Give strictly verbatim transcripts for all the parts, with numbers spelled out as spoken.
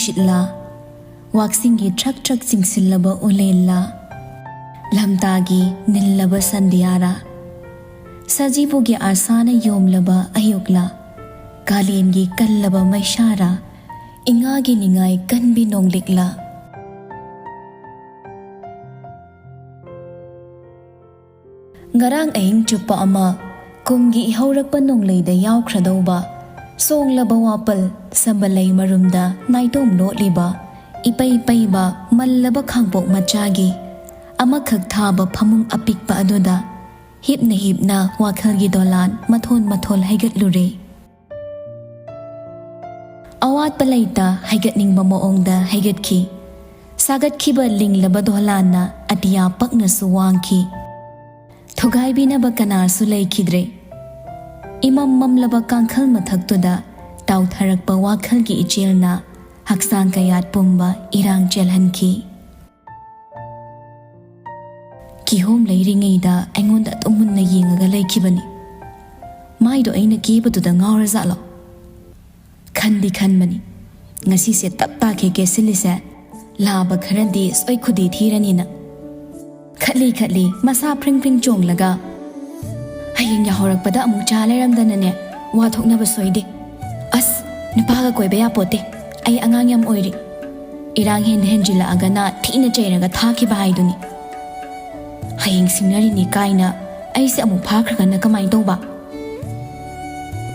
ꯅꯨꯡꯁꯤꯠꯂꯥ, ꯋꯥꯛꯁꯤꯡꯒꯤ ꯊ꯭ꯔꯛ ꯊ꯭ꯔꯛ ꯆꯤꯡꯁꯤꯜꯂꯕ ꯎꯂꯦꯜꯂꯥ, ꯂꯝꯇꯥꯒꯤ ꯅꯤꯜꯂꯕ ꯁꯟꯙ꯭ꯌꯥꯔꯥ, ꯁꯖꯤꯕꯨꯒꯤ ꯑꯥꯁꯥꯅ ꯌꯣꯝꯂꯕ ꯑꯌꯨꯛꯂꯥ, ꯀꯥꯂꯦꯟꯒꯤ ꯀꯜꯂꯕ ꯃꯩꯁꯥꯔꯥ, ꯏꯉꯥꯒꯤ ꯅꯤꯡꯉꯥꯏ ꯀꯟꯕꯤ ꯅꯣꯡꯂꯤꯛꯂꯥ꯫ ꯉꯔꯥꯡ ꯑꯍꯤꯡ ꯆꯨꯞꯄ ꯑꯃ ꯀꯨꯝꯒꯤ ꯏꯍꯧꯔꯛꯄ ꯅꯣꯡꯂꯩꯗ ꯌꯥꯎꯈ꯭ꯔꯗꯧꯕ, ꯁꯣꯡꯂꯕ ꯋꯥꯄꯜ ꯁꯝꯕꯂꯩ ꯃꯔꯨꯝꯗ ꯅꯥꯏꯇꯣꯝ ꯂꯣꯠꯂꯤꯕ, ꯏꯄꯩ ꯄꯩꯕ ꯃꯜꯂꯕ ꯈꯥꯡꯄꯣꯛ ꯃꯆꯥꯒꯤ ꯑꯃꯈꯛ ꯊꯥꯕ ꯐꯃꯨꯡ ꯑꯄꯤꯛꯄ ꯑꯗꯨꯗ ꯍꯤꯞꯅ ꯍꯤꯞꯅ ꯋꯥꯈꯜꯒꯤ ꯗꯣꯂꯥꯟ ꯃꯊꯣꯟ ꯃꯊꯣꯜ ꯍꯩꯒꯠꯂꯨꯔꯦ꯫ ꯑꯋꯥꯠꯄ ꯂꯩꯇ ꯍꯩꯒꯠꯅꯤꯡꯕ ꯃꯑꯣꯡꯗ ꯍꯩꯒꯠꯈꯤ꯫ ꯁꯥꯒꯠꯈꯤꯕ ꯂꯤꯡꯂꯕ ꯗꯣꯂꯥꯟꯅ ꯑꯇꯤꯌꯥ ꯄꯛꯅꯁꯨ ꯋꯥꯡꯈꯤ꯫ ꯊꯨꯒꯥꯏꯕꯤꯅꯕ ꯀꯅꯥꯁꯨ ꯂꯩꯈꯤꯗ꯭ꯔꯦ꯫ ꯏꯃꯝ ꯃꯝꯂꯕ ꯀꯥꯡꯈꯜ ꯃꯊꯛꯇꯨꯗ ꯇꯥꯎꯊꯔꯛꯄ ꯋꯥꯈꯜꯒꯤ ꯏꯆꯦꯜꯅ ꯍꯛꯆꯥꯡ ꯀꯌꯥꯠ ꯄꯨꯝꯕ ꯏꯔꯥꯡ ꯆꯦꯜꯍꯟꯈꯤ꯫ ꯀꯤꯍꯣꯝ ꯂꯩꯔꯤꯉꯩꯗ ꯑꯩꯉꯣꯟꯗ ꯑꯗꯨꯝ ꯃꯨꯟꯅ ꯌꯦꯡꯉꯒ ꯂꯩꯈꯤꯕꯅꯤ꯫ ꯃꯥꯏꯗꯣ ꯑꯩꯅ ꯀꯦꯕꯗꯨꯗ ꯉꯥꯎꯔꯖꯥꯠꯂꯣ? ꯈꯟꯗꯤ ꯈꯟꯕꯅꯤ, ꯉꯁꯤꯁꯦ ꯇꯞ ꯇꯥꯈꯩ ꯀꯦꯁꯤꯜꯂꯤꯁꯦ ꯂꯥꯕ ꯈꯔꯗꯤ ꯁꯣꯏ ꯈꯨꯗꯤ ꯊꯤꯔꯅꯤꯅ꯫ ꯈꯠꯂꯤ ꯈꯠꯂꯤ ꯃꯁꯥ ꯐ꯭ꯔꯤꯡ ꯐ꯭ꯔꯤꯡ ꯆꯣꯡꯂꯒ, "ꯍꯌꯦꯡ ꯌꯥꯍꯧꯔꯛꯄꯗ ꯑꯃꯨꯛ ꯆꯥ ꯂꯩꯔꯝꯗꯅꯅꯦ, ꯋꯥ ꯊꯣꯛꯅꯕ ꯁꯣꯏꯗꯦ꯫ ꯑꯁ, ꯅꯨꯄꯥꯒ ꯀꯣꯏꯕ ꯌꯥꯄꯣꯠꯇꯦ꯫ ꯑꯩ ꯑꯉꯥꯡ ꯌꯥꯝ ꯑꯣꯏꯔꯤ꯫ ꯏꯔꯥꯡ ꯍꯦꯟꯅ ꯍꯦꯟꯖꯤꯜꯂꯛꯑꯒꯅ ꯊꯤꯅ ꯆꯩꯔꯒ ꯊꯥꯈꯤꯕ ꯍꯥꯏꯗꯨꯅꯤ꯫ ꯍꯌꯦꯡ ꯁꯤꯡꯅꯔꯤꯅꯤ ꯀꯥꯏꯅ ꯑꯩꯁꯦ ꯑꯃꯨꯛ ꯐꯥꯈ꯭ꯔꯒꯅ ꯀꯃꯥꯏꯅ ꯇꯧꯕ?"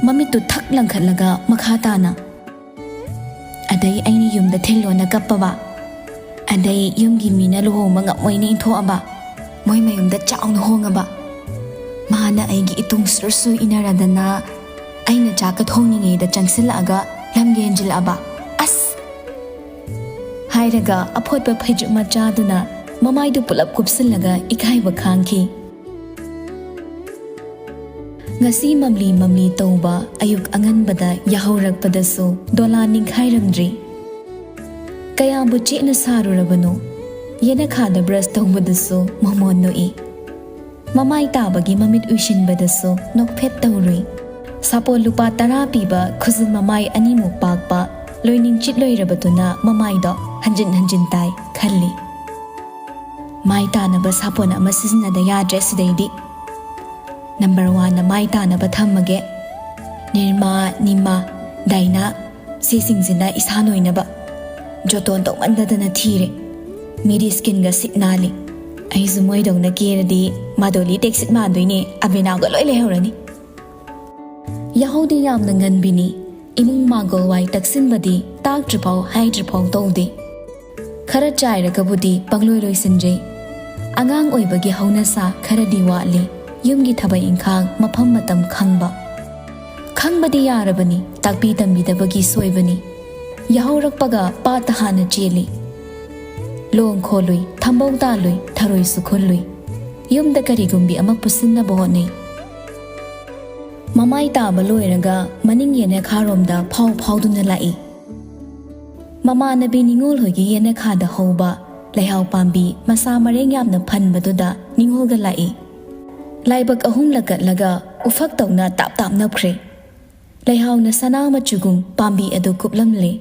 ꯃꯃꯤꯠꯇꯨ ꯊꯛ ꯂꯪꯈꯠꯂꯒ ꯃꯈꯥ ꯇꯥꯅ, "ꯑꯗꯩ ꯑꯩꯅ ꯌꯨꯝꯗ ꯊꯤꯜꯂꯣꯅ ꯀꯞꯄꯕ꯫ ꯑꯗꯩ ꯌꯨꯝꯒꯤ ꯃꯤꯅ ꯂꯨꯍꯣꯡꯕ ꯉꯝꯃꯣꯏꯅ ꯏꯟꯊꯣꯛꯑꯕ꯫ ꯃꯣꯏ ꯃꯌꯨꯝꯗ ꯆꯥꯎꯅ ꯍꯣꯡꯉꯕ꯫ ꯃꯥꯅ ꯑꯩꯒꯤ ꯏꯇꯨꯡ ꯁꯨꯔ ꯁꯨꯔ ꯏꯟꯅꯔꯗꯅ ꯑꯩꯅ ꯆꯥꯛꯀ ꯊꯣꯡꯉꯤꯉꯩꯗ ꯆꯪꯁꯤꯜꯂꯛꯑꯒ ꯂꯝꯒ ꯍꯦꯟꯖꯤꯜꯂꯛꯑꯕ꯫ ꯑꯁ!" ꯍꯥꯏꯔꯒ ꯑꯐꯣꯠꯄ ꯐꯩꯖꯨꯞ ꯃꯆꯥꯗꯨꯅ ꯃꯃꯥꯏꯗꯨ ꯄꯨꯂꯞ ꯀꯨꯞꯁꯤꯜꯂꯒ ꯏꯀꯥꯏꯕ ꯈꯥꯡꯈꯤ꯫ ꯉꯁꯤ ꯃꯝꯂꯤ ꯃꯝꯂꯤ ꯇꯧꯕ ꯑꯌꯨꯛ ꯑꯉꯟꯕꯗ ꯌꯥꯍꯧꯔꯛꯄꯗꯁꯨ ꯗꯣꯂꯥꯟ ꯅꯤꯡꯈꯥꯏꯔꯝꯗ꯭ꯔꯤ꯫ ꯀꯌꯥꯕꯨ ꯆꯦꯠꯅ ꯁꯥꯔꯨꯔꯕꯅꯣ? ꯌꯦꯅꯈꯥꯗ ꯕ꯭ꯔꯁ ꯇꯧꯕꯗꯁꯨ ꯃꯣꯃꯣꯟ ꯅꯣꯛꯏ꯫ ꯃꯃꯥꯏ ꯇꯥꯕꯒꯤ ꯃꯃꯤꯠ ꯎꯏꯁꯤꯟꯕꯗꯁꯨ ꯅꯣꯛꯐꯦꯠ ꯇꯧꯔꯨꯏ꯫ ꯁꯥꯄꯣꯟ ꯂꯨꯄꯥ ꯇꯔꯥ ꯄꯤꯕ ꯈꯨꯖꯤꯟ ꯃꯃꯥꯏ ꯑꯅꯤꯃꯨꯛ ꯄꯥꯛꯄ ꯂꯣꯏꯅꯤꯡꯆꯤꯠ ꯂꯣꯏꯔꯕꯗꯨꯅ ꯃꯃꯥꯏꯗꯣ ꯍꯟꯖꯤꯟ ꯍꯟꯖꯤꯟ ꯇꯥꯏ ꯈꯜꯂꯤ꯫ ꯃꯥꯏ ꯇꯥꯅꯕ ꯁꯥꯄꯣꯟ ꯑꯃ ꯁꯤꯖꯤꯟꯅꯗ ꯌꯥꯗ꯭ꯔꯦ ꯁꯤꯗꯩꯗꯤ꯫ ꯅꯝꯕꯔ ꯋꯥꯟꯅ ꯃꯥꯏ ꯇꯥꯅꯕ ꯊꯝꯃꯒꯦ꯫ ꯅꯤꯔꯃꯥ, ꯅꯤꯃꯥ, ꯗꯥꯏꯅꯥ, ꯁꯤꯁꯤꯡꯁꯤꯅ ꯏꯁꯥ ꯅꯣꯏꯅꯕ ꯖꯣꯇꯣꯟ ꯇꯧꯃꯟꯗꯗꯅ ꯊꯤꯔꯦ꯫ ꯃꯤꯗꯤ ꯁ꯭ꯀꯤꯟꯒ ꯁꯤꯠ ꯅꯥꯜꯂꯤ꯫ ꯑꯩꯁꯨ ꯃꯣꯏꯗꯧꯅ ꯀꯦꯔꯗꯤ ꯃꯥꯗꯣꯂꯤ ꯇꯦꯛꯁꯤꯠ ꯃꯥꯟꯗꯣꯏꯅꯦ, ꯑꯕꯦꯅꯥꯒ ꯂꯣꯏ ꯂꯩꯍꯧꯔꯅꯤ꯫ ꯌꯥꯍꯧꯗꯤ ꯌꯥꯝꯅ ꯉꯟꯕꯤꯅꯤ꯫ ꯏꯃꯨꯡ ꯃꯥꯡꯒꯣꯜ ꯋꯥꯏ ꯇꯛꯁꯤꯟꯕꯗꯤ ꯇꯥꯛꯇ꯭ꯔꯤꯐꯥꯎ ꯍꯥꯏꯗ꯭ꯔꯤꯐꯥꯎ ꯇꯧꯗꯦ꯫ ꯈꯔ ꯆꯥꯏꯔꯒꯕꯨꯗꯤ ꯄꯪꯂꯣꯏ ꯂꯣꯏꯁꯤꯟꯖꯩ꯫ ꯑꯉꯥꯡ ꯑꯣꯏꯕꯒꯤ ꯍꯧꯅꯁꯥ ꯈꯔꯗꯤ ꯋꯥꯠꯂꯤ꯫ ꯌꯨꯝꯒꯤ ꯊꯕꯛ ꯏꯪꯈꯥꯡ ꯃꯐꯝ ꯃꯇꯝ ꯈꯪꯕ꯫ ꯈꯪꯕꯗꯤ ꯌꯥꯔꯕꯅꯤ, ꯇꯥꯛꯄꯤ ꯇꯝꯕꯤꯗꯕꯒꯤ ꯁꯣꯏꯕꯅꯤ꯫ ꯌꯥꯍꯧꯔꯛꯄꯒ ꯄꯥꯠꯇ ꯍꯥꯟꯅ ꯆꯦꯜꯂꯤ꯫ ꯂꯣꯡ ꯈꯣꯜꯂꯨꯏ, ꯊꯝꯕꯧ ꯇꯥꯜꯂꯨꯏ, ꯊꯔꯣꯏꯁꯨ ꯈꯨꯜꯂꯨꯏ꯫ ꯌꯨꯝꯗ ꯀꯔꯤꯒꯨꯝꯕꯤ ꯑꯃ ꯄꯨꯁꯤꯟꯅꯕ ꯍꯣꯠꯅꯩ꯫ ꯃꯃꯥꯏ ꯇꯥꯕ ꯂꯣꯏꯔꯒ ꯃꯅꯤꯡ ꯌꯦꯅꯈꯥꯔꯣꯝꯗ ꯐꯥꯎ ꯐꯥꯎꯗꯨꯅ ꯂꯥꯛꯏ꯫ ꯃꯃꯥꯟꯅꯕꯤ ꯅꯤꯉꯣꯜ ꯍꯣꯏꯒꯤ ꯌꯦꯅꯈꯥꯗ ꯍꯧꯕ ꯂꯩꯍꯥꯎ ꯄꯥꯝꯕꯤ ꯃꯁꯥ ꯃꯔꯦꯡ ꯌꯥꯝꯅ ꯐꯟꯕꯗꯨꯗ ꯅꯤꯉꯣꯜꯒ ꯂꯥꯛꯏ꯫ ꯂꯥꯏꯕꯛ ꯑꯍꯨꯝ ꯂꯀꯠꯂꯒ ꯎꯐꯛ ꯇꯧꯅ ꯇꯥꯞ ꯇꯥꯞ ꯅꯞꯈ꯭ꯔꯦ꯫ ꯂꯩꯍꯥꯎꯅ ꯁꯅꯥ ꯃꯆꯨꯒꯨꯝ ꯄꯥꯝꯕꯤ ꯑꯗꯨ ꯀꯨꯞꯂꯝꯂꯦ꯫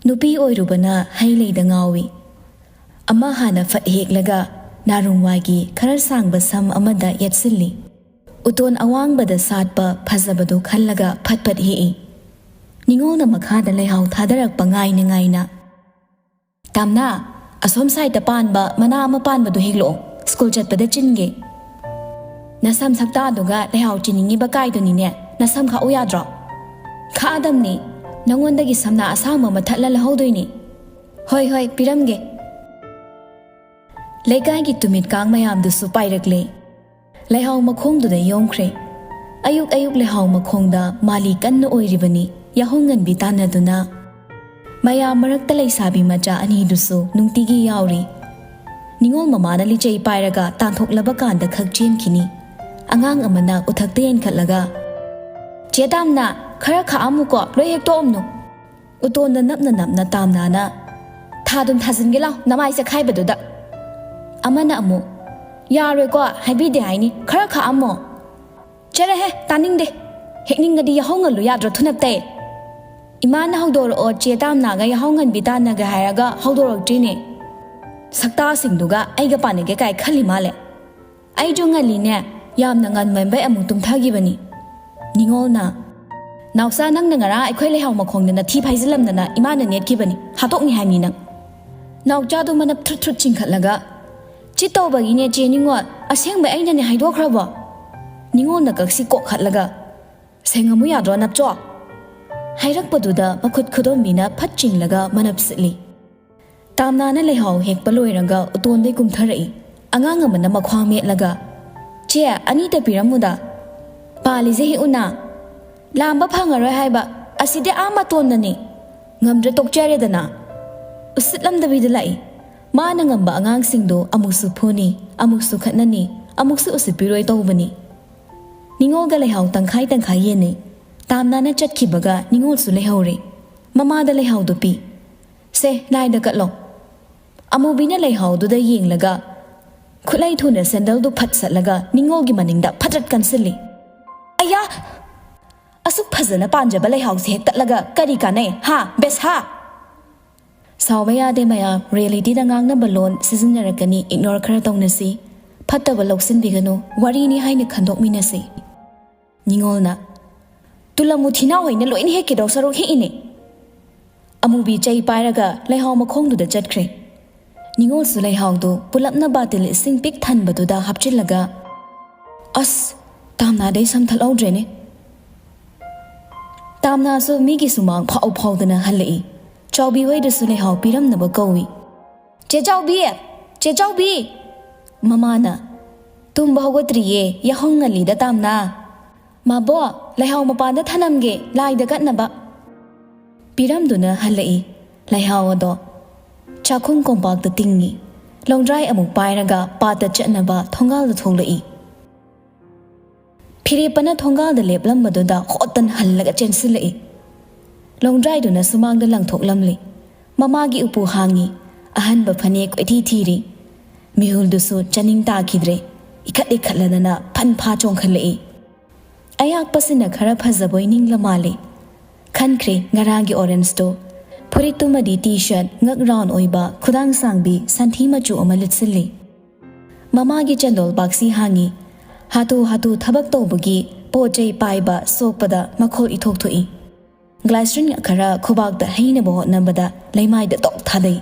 ꯅꯨꯄꯤ ꯑꯣꯏꯔꯨꯕꯅ ꯍꯩ ꯂꯩꯗ ꯉꯥꯎꯏ꯫ ꯑꯃ ꯍꯥꯟꯅ ꯐꯠ ꯍꯦꯛꯂꯒ ꯅꯥꯔꯨꯡꯋꯥꯏꯒꯤ ꯈꯔ ꯁꯥꯡꯕ ꯁꯝ ꯑꯃꯗ ꯌꯦꯠꯁꯤꯜꯂꯤ꯫ ꯎꯇꯣꯟ ꯑꯋꯥꯡꯕꯗ ꯁꯥꯠꯄ ꯐꯖꯕꯗꯨ ꯈꯜꯂꯒ ꯐꯠ ꯐꯠ ꯍꯦꯛꯏ꯫ ꯅꯤꯉꯣꯜꯅ ꯃꯈꯥꯗ ꯂꯩꯍꯥꯎ ꯊꯥꯗꯔꯛꯄ ꯉꯥꯏꯅ ꯉꯥꯏꯅ, "ꯇꯥꯝꯅꯥ, ꯑꯁꯣꯝ ꯁꯥꯏꯠꯇ ꯄꯥꯟꯕ ꯃꯅꯥ ꯑꯃ ꯄꯥꯟꯕꯗꯨ ꯍꯦꯛꯂꯛꯑꯣ, ꯁ꯭ꯀꯨꯜ ꯆꯠꯄꯗ ꯆꯤꯟꯒꯦ꯫ ꯅꯁꯝ ꯁꯛꯇꯥꯗꯨꯒ ꯂꯩꯍꯥꯎ ꯆꯤꯅꯤꯡꯉꯤꯕ ꯀꯥꯏꯗꯨꯅꯤꯅꯦ, ꯅꯁꯝ ꯈꯥꯛꯎ ꯌꯥꯗ꯭ꯔꯣ?" "ꯈꯥꯛꯑꯗꯝꯅꯤ, ꯅꯉꯣꯟꯗꯒꯤ ꯁꯝꯅꯥ ꯑꯁꯥꯡꯕ ꯑꯃ ꯊꯠꯂ ꯂꯧꯍꯧꯗꯣꯏꯅꯤ꯫" "ꯍꯣꯏ ꯍꯣꯏ, ꯄꯤꯔꯝꯒꯦ꯫" ꯂꯩꯀꯥꯏꯒꯤ ꯇꯨꯃꯤꯠ ꯀꯥꯡ ꯃꯌꯥꯝꯗꯨꯁꯨ ꯄꯥꯏꯔꯛꯂꯦ꯫ ꯂꯩꯍꯥꯎ ꯃꯈꯣꯡꯗꯨꯗ ꯌꯣꯝꯈ꯭ꯔꯦ꯫ ꯑꯌꯨꯛ ꯑꯌꯨꯛ ꯂꯩꯍꯥꯎ ꯃꯈꯣꯡꯗ ꯃꯥꯂꯤ ꯀꯟꯅ ꯑꯣꯏꯔꯤꯕꯅꯤ, ꯌꯥꯍꯧ ꯉꯟꯕꯤ ꯇꯥꯟꯅꯗꯨꯅ꯫ ꯃꯌꯥꯝ ꯃꯔꯛꯇ ꯂꯩꯁꯥꯕꯤ ꯃꯆꯥ ꯑꯅꯤꯗꯨꯁꯨ ꯅꯨꯡꯇꯤꯒꯤ ꯌꯥꯎꯔꯤ꯫ ꯅꯤꯉꯣꯜ ꯃꯃꯥꯅ ꯂꯤꯆꯩ ꯄꯥꯏꯔꯒ ꯇꯥꯟꯊꯣꯛꯂꯕ ꯀꯥꯟꯗ ꯈꯛ ꯆꯦꯟꯈꯤꯅꯤ꯫ ꯑꯉꯥꯡ ꯑꯃꯅ ꯎꯊꯛꯇ ꯌꯦꯡꯈꯠꯂꯒ, "ꯆꯦ ꯇꯥꯝꯅꯥ, ꯈꯔ ꯈꯥꯛꯑꯝꯃꯨꯀꯣ, ꯂꯣꯏ ꯍꯦꯛꯇꯣꯛꯑꯝꯅꯨ꯫" ꯎꯇꯣꯟꯗ ꯅꯞꯅ ꯅꯞꯅ ꯇꯥꯝꯅꯥꯅ, "ꯊꯥꯗꯨꯝ ꯊꯥꯖꯤꯟꯒꯦ ꯂꯥꯎ, ꯅꯃꯥꯏ ꯆꯦꯈꯥꯏꯕꯗꯨꯗ꯫" ꯑꯃꯅ ꯑꯃꯨꯛ, "ꯌꯥꯔꯣꯏꯀꯣ, ꯍꯥꯏꯕꯤꯗꯦ ꯍꯥꯏꯅꯤ, ꯈꯔ ꯈꯥꯛꯑꯝꯃꯣ꯫" "ꯆꯠꯂꯍꯦ, ꯇꯥꯅꯤꯡꯗꯦ꯫ ꯍꯦꯛꯅꯤꯡꯉꯗꯤ ꯌꯥꯍꯧ ꯉꯜꯂꯨ ꯌꯥꯗ꯭ꯔꯣ, ꯊꯨꯅꯞꯇꯩ?" "ꯏꯃꯥꯅ ꯍꯧꯗꯣꯔꯛꯑꯣ, ꯆꯦ ꯇꯥꯝꯅꯥꯒ ꯌꯥꯍꯧ ꯉꯟꯕꯤ ꯇꯥꯟꯅꯒꯦ" ꯍꯥꯏꯔꯒ ꯍꯧꯗꯣꯔꯛꯇ꯭ꯔꯤꯅꯦ꯫ ꯁꯛꯇꯥꯁꯤꯡꯗꯨꯒ ꯑꯩꯒ ꯄꯥꯟꯅꯒꯦ ꯀꯥꯏ ꯈꯜꯂꯤ ꯃꯥꯜꯂꯦ꯫ ꯑꯩꯁꯨ ꯉꯜꯂꯤꯅꯦ, ꯌꯥꯝꯅ ꯉꯟꯃꯟꯕꯩ ꯑꯃꯨꯛ ꯇꯨꯝꯊꯈꯤꯕꯅꯤ꯫ ꯅꯤꯉꯣꯜꯅ, "ꯅꯥꯎꯆꯥ, ꯅꯪꯅ ꯉꯔꯥꯡ ꯑꯩꯈꯣꯏ ꯂꯩꯍꯥꯎ ꯃꯈꯣꯡꯗ ꯅꯊꯤ ꯐꯥꯏꯖꯤꯜꯂꯝꯗꯅ ꯏꯃꯥꯅ ꯅꯦꯠꯈꯤꯕꯅꯤ, ꯍꯥꯠꯇꯣꯛꯅꯤ ꯍꯥꯏꯕꯅꯤ ꯅꯪ"꯫ ꯅꯥꯎꯆꯥꯗꯣ ꯃꯅꯞ ꯊ꯭ꯔꯨꯠ ꯊ꯭ꯔꯨꯠ ꯆꯤꯡꯈꯠꯂꯒ, "ꯆꯤꯠ ꯇꯧꯕꯒꯤꯅꯦ ꯆꯦ ꯅꯤꯉꯣꯜ, ꯑꯁꯦꯡꯕ ꯑꯩꯅꯅꯦ ꯍꯥꯏꯗꯣꯛꯈ꯭ꯔꯕꯣ?" ꯅꯤꯉꯣꯜꯅ ꯀꯛꯁꯤ ꯀꯣꯛꯈꯠꯂꯒ, "ꯁꯦꯡꯉꯝꯃꯨ ꯌꯥꯗ꯭ꯔꯣ ꯅꯞꯆꯣ?" ꯍꯥꯏꯔꯛꯄꯗꯨꯗ ꯃꯈꯨꯠ ꯈꯨꯗꯣꯝꯕꯤꯅ ꯐꯠ ꯆꯤꯡꯂꯒ ꯃꯅꯞ ꯁꯤꯠꯂꯤ꯫ ꯇꯥꯝꯅꯥꯅ ꯂꯩꯍꯥꯎ ꯍꯦꯛꯄ ꯂꯣꯏꯔꯒ ꯎꯇꯣꯟꯗꯩ ꯀꯨꯝꯊꯔꯛꯏ꯫ ꯑꯉꯥꯡ ꯑꯃꯅ ꯃꯈ꯭ꯋꯥꯡ ꯃꯦꯠꯂꯒ, "ꯆꯦ, ꯑꯅꯤꯇ ꯄꯤꯔꯝꯃꯨꯗ꯫ ꯄꯥꯜꯂꯤꯁꯦ ꯍꯦꯛꯎꯅ꯫ ꯂꯥꯝꯕ ꯐꯪꯉꯔꯣꯏ ꯍꯥꯏꯕ, ꯑꯁꯤꯗꯤ ꯑꯥ ꯃꯇꯣꯟꯗꯅꯤ꯫ ꯉꯝꯗ꯭ꯔ ꯇꯣꯛꯆꯔꯦꯗꯅ"꯫ ꯎꯁꯤꯠꯂꯝꯗꯕꯤꯗ ꯂꯥꯛꯏ꯫ ꯃꯥꯅ ꯉꯝꯕ ꯑꯉꯥꯡꯁꯤꯡꯗꯣ ꯑꯃꯨꯛꯁꯨ ꯐꯨꯅꯤ, ꯑꯃꯨꯛꯁꯨ ꯈꯠꯅꯅꯤ, ꯑꯃꯨꯛꯁꯨ ꯎꯁꯤꯠꯄꯤꯔꯣꯏ ꯇꯧꯕꯅꯤ꯫ ꯅꯤꯉꯣꯜꯒ ꯂꯩꯍꯥꯎ ꯇꯪꯈꯥꯏ ꯇꯪꯈꯥꯏ ꯌꯦꯟꯅꯩ꯫ ꯇꯥꯝꯅꯥꯅ ꯆꯠꯈꯤꯕꯒ ꯅꯤꯉꯣꯜꯁꯨ ꯂꯩꯍꯧꯔꯦ꯫ ꯃꯃꯥꯗ ꯂꯩꯍꯥꯎꯗꯨ ꯄꯤ꯫ "ꯁꯦ, ꯂꯥꯏꯗ ꯀꯠꯂꯣ"꯫ ꯑꯃꯨꯕꯤꯅ ꯂꯩꯍꯥꯎꯗꯨꯗ ꯌꯦꯡꯂꯒ ꯈꯨꯠꯂꯩ ꯊꯨꯅ ꯁꯦꯟꯗꯜꯗꯨ ꯐꯠ ꯁꯠꯂꯒ ꯅꯤꯉꯣꯜꯒꯤ ꯃꯅꯤꯡꯗ ꯐꯠ ꯐꯠ ꯀꯟꯁꯤꯜꯂꯤ꯫ "ꯑꯌꯥ! ꯑꯁꯨꯛ ꯐꯖꯅ ꯄꯥꯟꯖꯕ ꯂꯩꯍꯥꯎꯁꯦ ꯍꯦꯛ ꯇꯠꯂꯒ ꯀꯔꯤ ꯀꯥꯟꯅꯩ, ꯍꯥ, ꯕꯦꯁꯍꯥ?" ꯁꯥꯎꯕ ꯌꯥꯗꯦ ꯃꯌꯥꯝ, ꯔꯤꯌꯦꯂꯤꯇꯤꯗ ꯉꯥꯡꯅꯕ ꯂꯣꯟ ꯁꯤꯖꯤꯟꯅꯔꯛꯀꯅꯤ, ꯏꯒꯅꯣꯔ ꯈꯔ ꯇꯧꯅꯁꯤ꯫ ꯐꯠꯇꯕ ꯂꯧꯁꯤꯟꯕꯤꯒꯅꯨ, ꯋꯥꯔꯤꯅꯤ ꯍꯥꯏꯅ ꯈꯟꯗꯣꯛꯃꯤꯟꯅꯁꯤ꯫ ꯅꯤꯉꯣꯜꯅ, "ꯇꯨꯂꯝꯃꯨ ꯊꯤꯅꯥꯎ ꯍꯣꯏꯅ ꯂꯣꯏꯅ ꯍꯦꯛꯀꯦ ꯇꯧ ꯁꯔꯨꯛ ꯍꯦꯛꯏꯅꯦ"꯫ ꯑꯃꯨꯕꯤ ꯆꯩ ꯄꯥꯏꯔꯒ ꯂꯩꯍꯥꯎ ꯃꯈꯣꯡꯗꯨꯗ ꯆꯠꯈ꯭ꯔꯦ꯫ ꯅꯤꯉꯣꯜꯁꯨ ꯂꯩꯍꯥꯎꯗꯨ ꯄꯨꯂꯞꯅ ꯕꯥꯇꯤꯜ ꯏꯁꯤꯡ ꯄꯤꯛ ꯊꯟꯕꯗꯨꯗ ꯍꯥꯞꯆꯤꯜꯂꯒ, "ꯑꯁ, ꯇꯥꯝꯅꯥꯗꯩ ꯁꯝ ꯊꯠꯍꯧꯗ꯭ꯔꯦꯅꯦ"꯫ ꯇꯥꯝꯅꯥꯁꯨ ꯃꯤꯒꯤ ꯁꯨꯃꯥꯡ ꯐꯥꯎ ꯐꯥꯎꯗꯅ ꯍꯜꯂꯛꯏ꯫ ꯆꯥꯎꯕꯤ ꯍꯣꯏꯗꯁꯨ ꯂꯩꯍꯥꯎ ꯄꯤꯔꯝꯅꯕ ꯀꯧꯏ꯫ "ꯆꯦ ꯆꯥꯎꯕꯤ! ꯆꯦ ꯆꯥꯎꯕꯤ!" ꯃꯃꯥꯅ, "ꯇꯨꯝꯕ ꯍꯧꯒꯠꯇ꯭ꯔꯤꯌꯦ, ꯌꯥꯍꯧ ꯉꯜꯂꯤꯗ ꯇꯥꯝꯅꯥ"꯫ "ꯃꯥꯕꯣ, ꯂꯩꯍꯥꯎ ꯃꯄꯥꯟꯗ ꯊꯅꯝꯒꯦ, ꯂꯥꯏꯗ ꯀꯠꯅꯕ"꯫ ꯄꯤꯔꯝꯗꯨꯅ ꯍꯜꯂꯛꯏ꯫ ꯂꯩꯍꯥꯎ ꯑꯗꯣ ꯆꯥꯛꯈꯨꯝ ꯀꯣꯝꯄꯥꯛꯇ ꯇꯤꯡꯉꯤ꯫ ꯂꯣꯡꯗ꯭ꯔꯥꯏ ꯑꯃꯨꯛ ꯄꯥꯏꯔꯒ ꯄꯥꯠꯇ ꯆꯠꯅꯕ ꯊꯣꯡꯒꯥꯜꯗ ꯊꯣꯛꯂꯛꯏ꯫ ꯐꯤꯔꯦꯞꯄꯅ ꯊꯣꯡꯒꯥꯜꯗ ꯂꯦꯞꯂꯝꯕꯗꯨꯗ ꯍꯣꯠꯇꯅ ꯍꯜꯂꯒ ꯆꯦꯟꯁꯤꯜꯂꯛꯏ꯫ ꯂꯣꯡꯗ꯭ꯔꯥꯏꯗꯨꯅ ꯁꯨꯃꯥꯡꯗ ꯂꯪꯊꯣꯛꯂꯝꯂꯤ꯫ ꯃꯃꯥꯒꯤ ꯎꯄꯨ ꯍꯥꯡꯉꯤ꯫ ꯑꯍꯟꯕ ꯐꯅꯦꯛ ꯀꯣꯏꯊꯤ ꯊꯤꯔꯤ꯫ ꯃꯤꯍꯨꯜꯗꯨꯁꯨ ꯆꯥꯅꯤꯡ ꯇꯥꯈꯤꯗ꯭ꯔꯦ꯫ ꯏꯈꯠ ꯏꯈꯠꯂꯗꯅ ꯐꯟ ꯐꯥ ꯆꯣꯡꯈꯠꯂꯛꯏ꯫ ꯑꯌꯥꯛꯄꯁꯤꯅ ꯈꯔ ꯐꯖꯕꯣꯏ ꯅꯤꯡꯂ ꯃꯥꯜꯂꯦ꯫ ꯈꯟꯈ꯭ꯔꯦ ꯉꯔꯥꯡꯒꯤ ꯑꯣꯔꯦꯟꯖꯇꯣ꯫ ꯐꯨꯔꯤꯠꯇꯨꯃꯗꯤ ꯇꯤ ꯁꯔꯠ, ꯉꯛ ꯔꯥꯎꯟ ꯑꯣꯏꯕ, ꯈꯨꯗꯥꯡ ꯁꯥꯡꯕꯤ, ꯁꯟꯊꯤ ꯃꯆꯨ ꯑꯃ ꯂꯤꯠꯁꯤꯜꯂꯤ꯫ ꯃꯃꯥꯒꯤ ꯆꯟꯗꯣꯜ ꯕꯥꯛꯁꯤ ꯍꯥꯡꯉꯤ꯫ ꯍꯥꯊꯨ ꯍꯥꯊꯨ ꯊꯕꯛ ꯇꯧꯕꯒꯤ ꯄꯣꯠ ꯆꯩ ꯄꯥꯏꯕ ꯁꯣꯛꯄꯗ ꯃꯈꯣꯜ ꯏꯊꯣꯛ ꯊꯣꯛꯏ꯫ ꯒ꯭ꯂꯥꯏꯁꯔꯤꯟ ꯈꯔ ꯈꯨꯕꯥꯛꯇ ꯍꯩꯅꯕ ꯍꯣꯠꯅꯕꯗ ꯂꯩꯃꯥꯏꯗ ꯇꯣꯛ ꯊꯥꯗꯩ꯫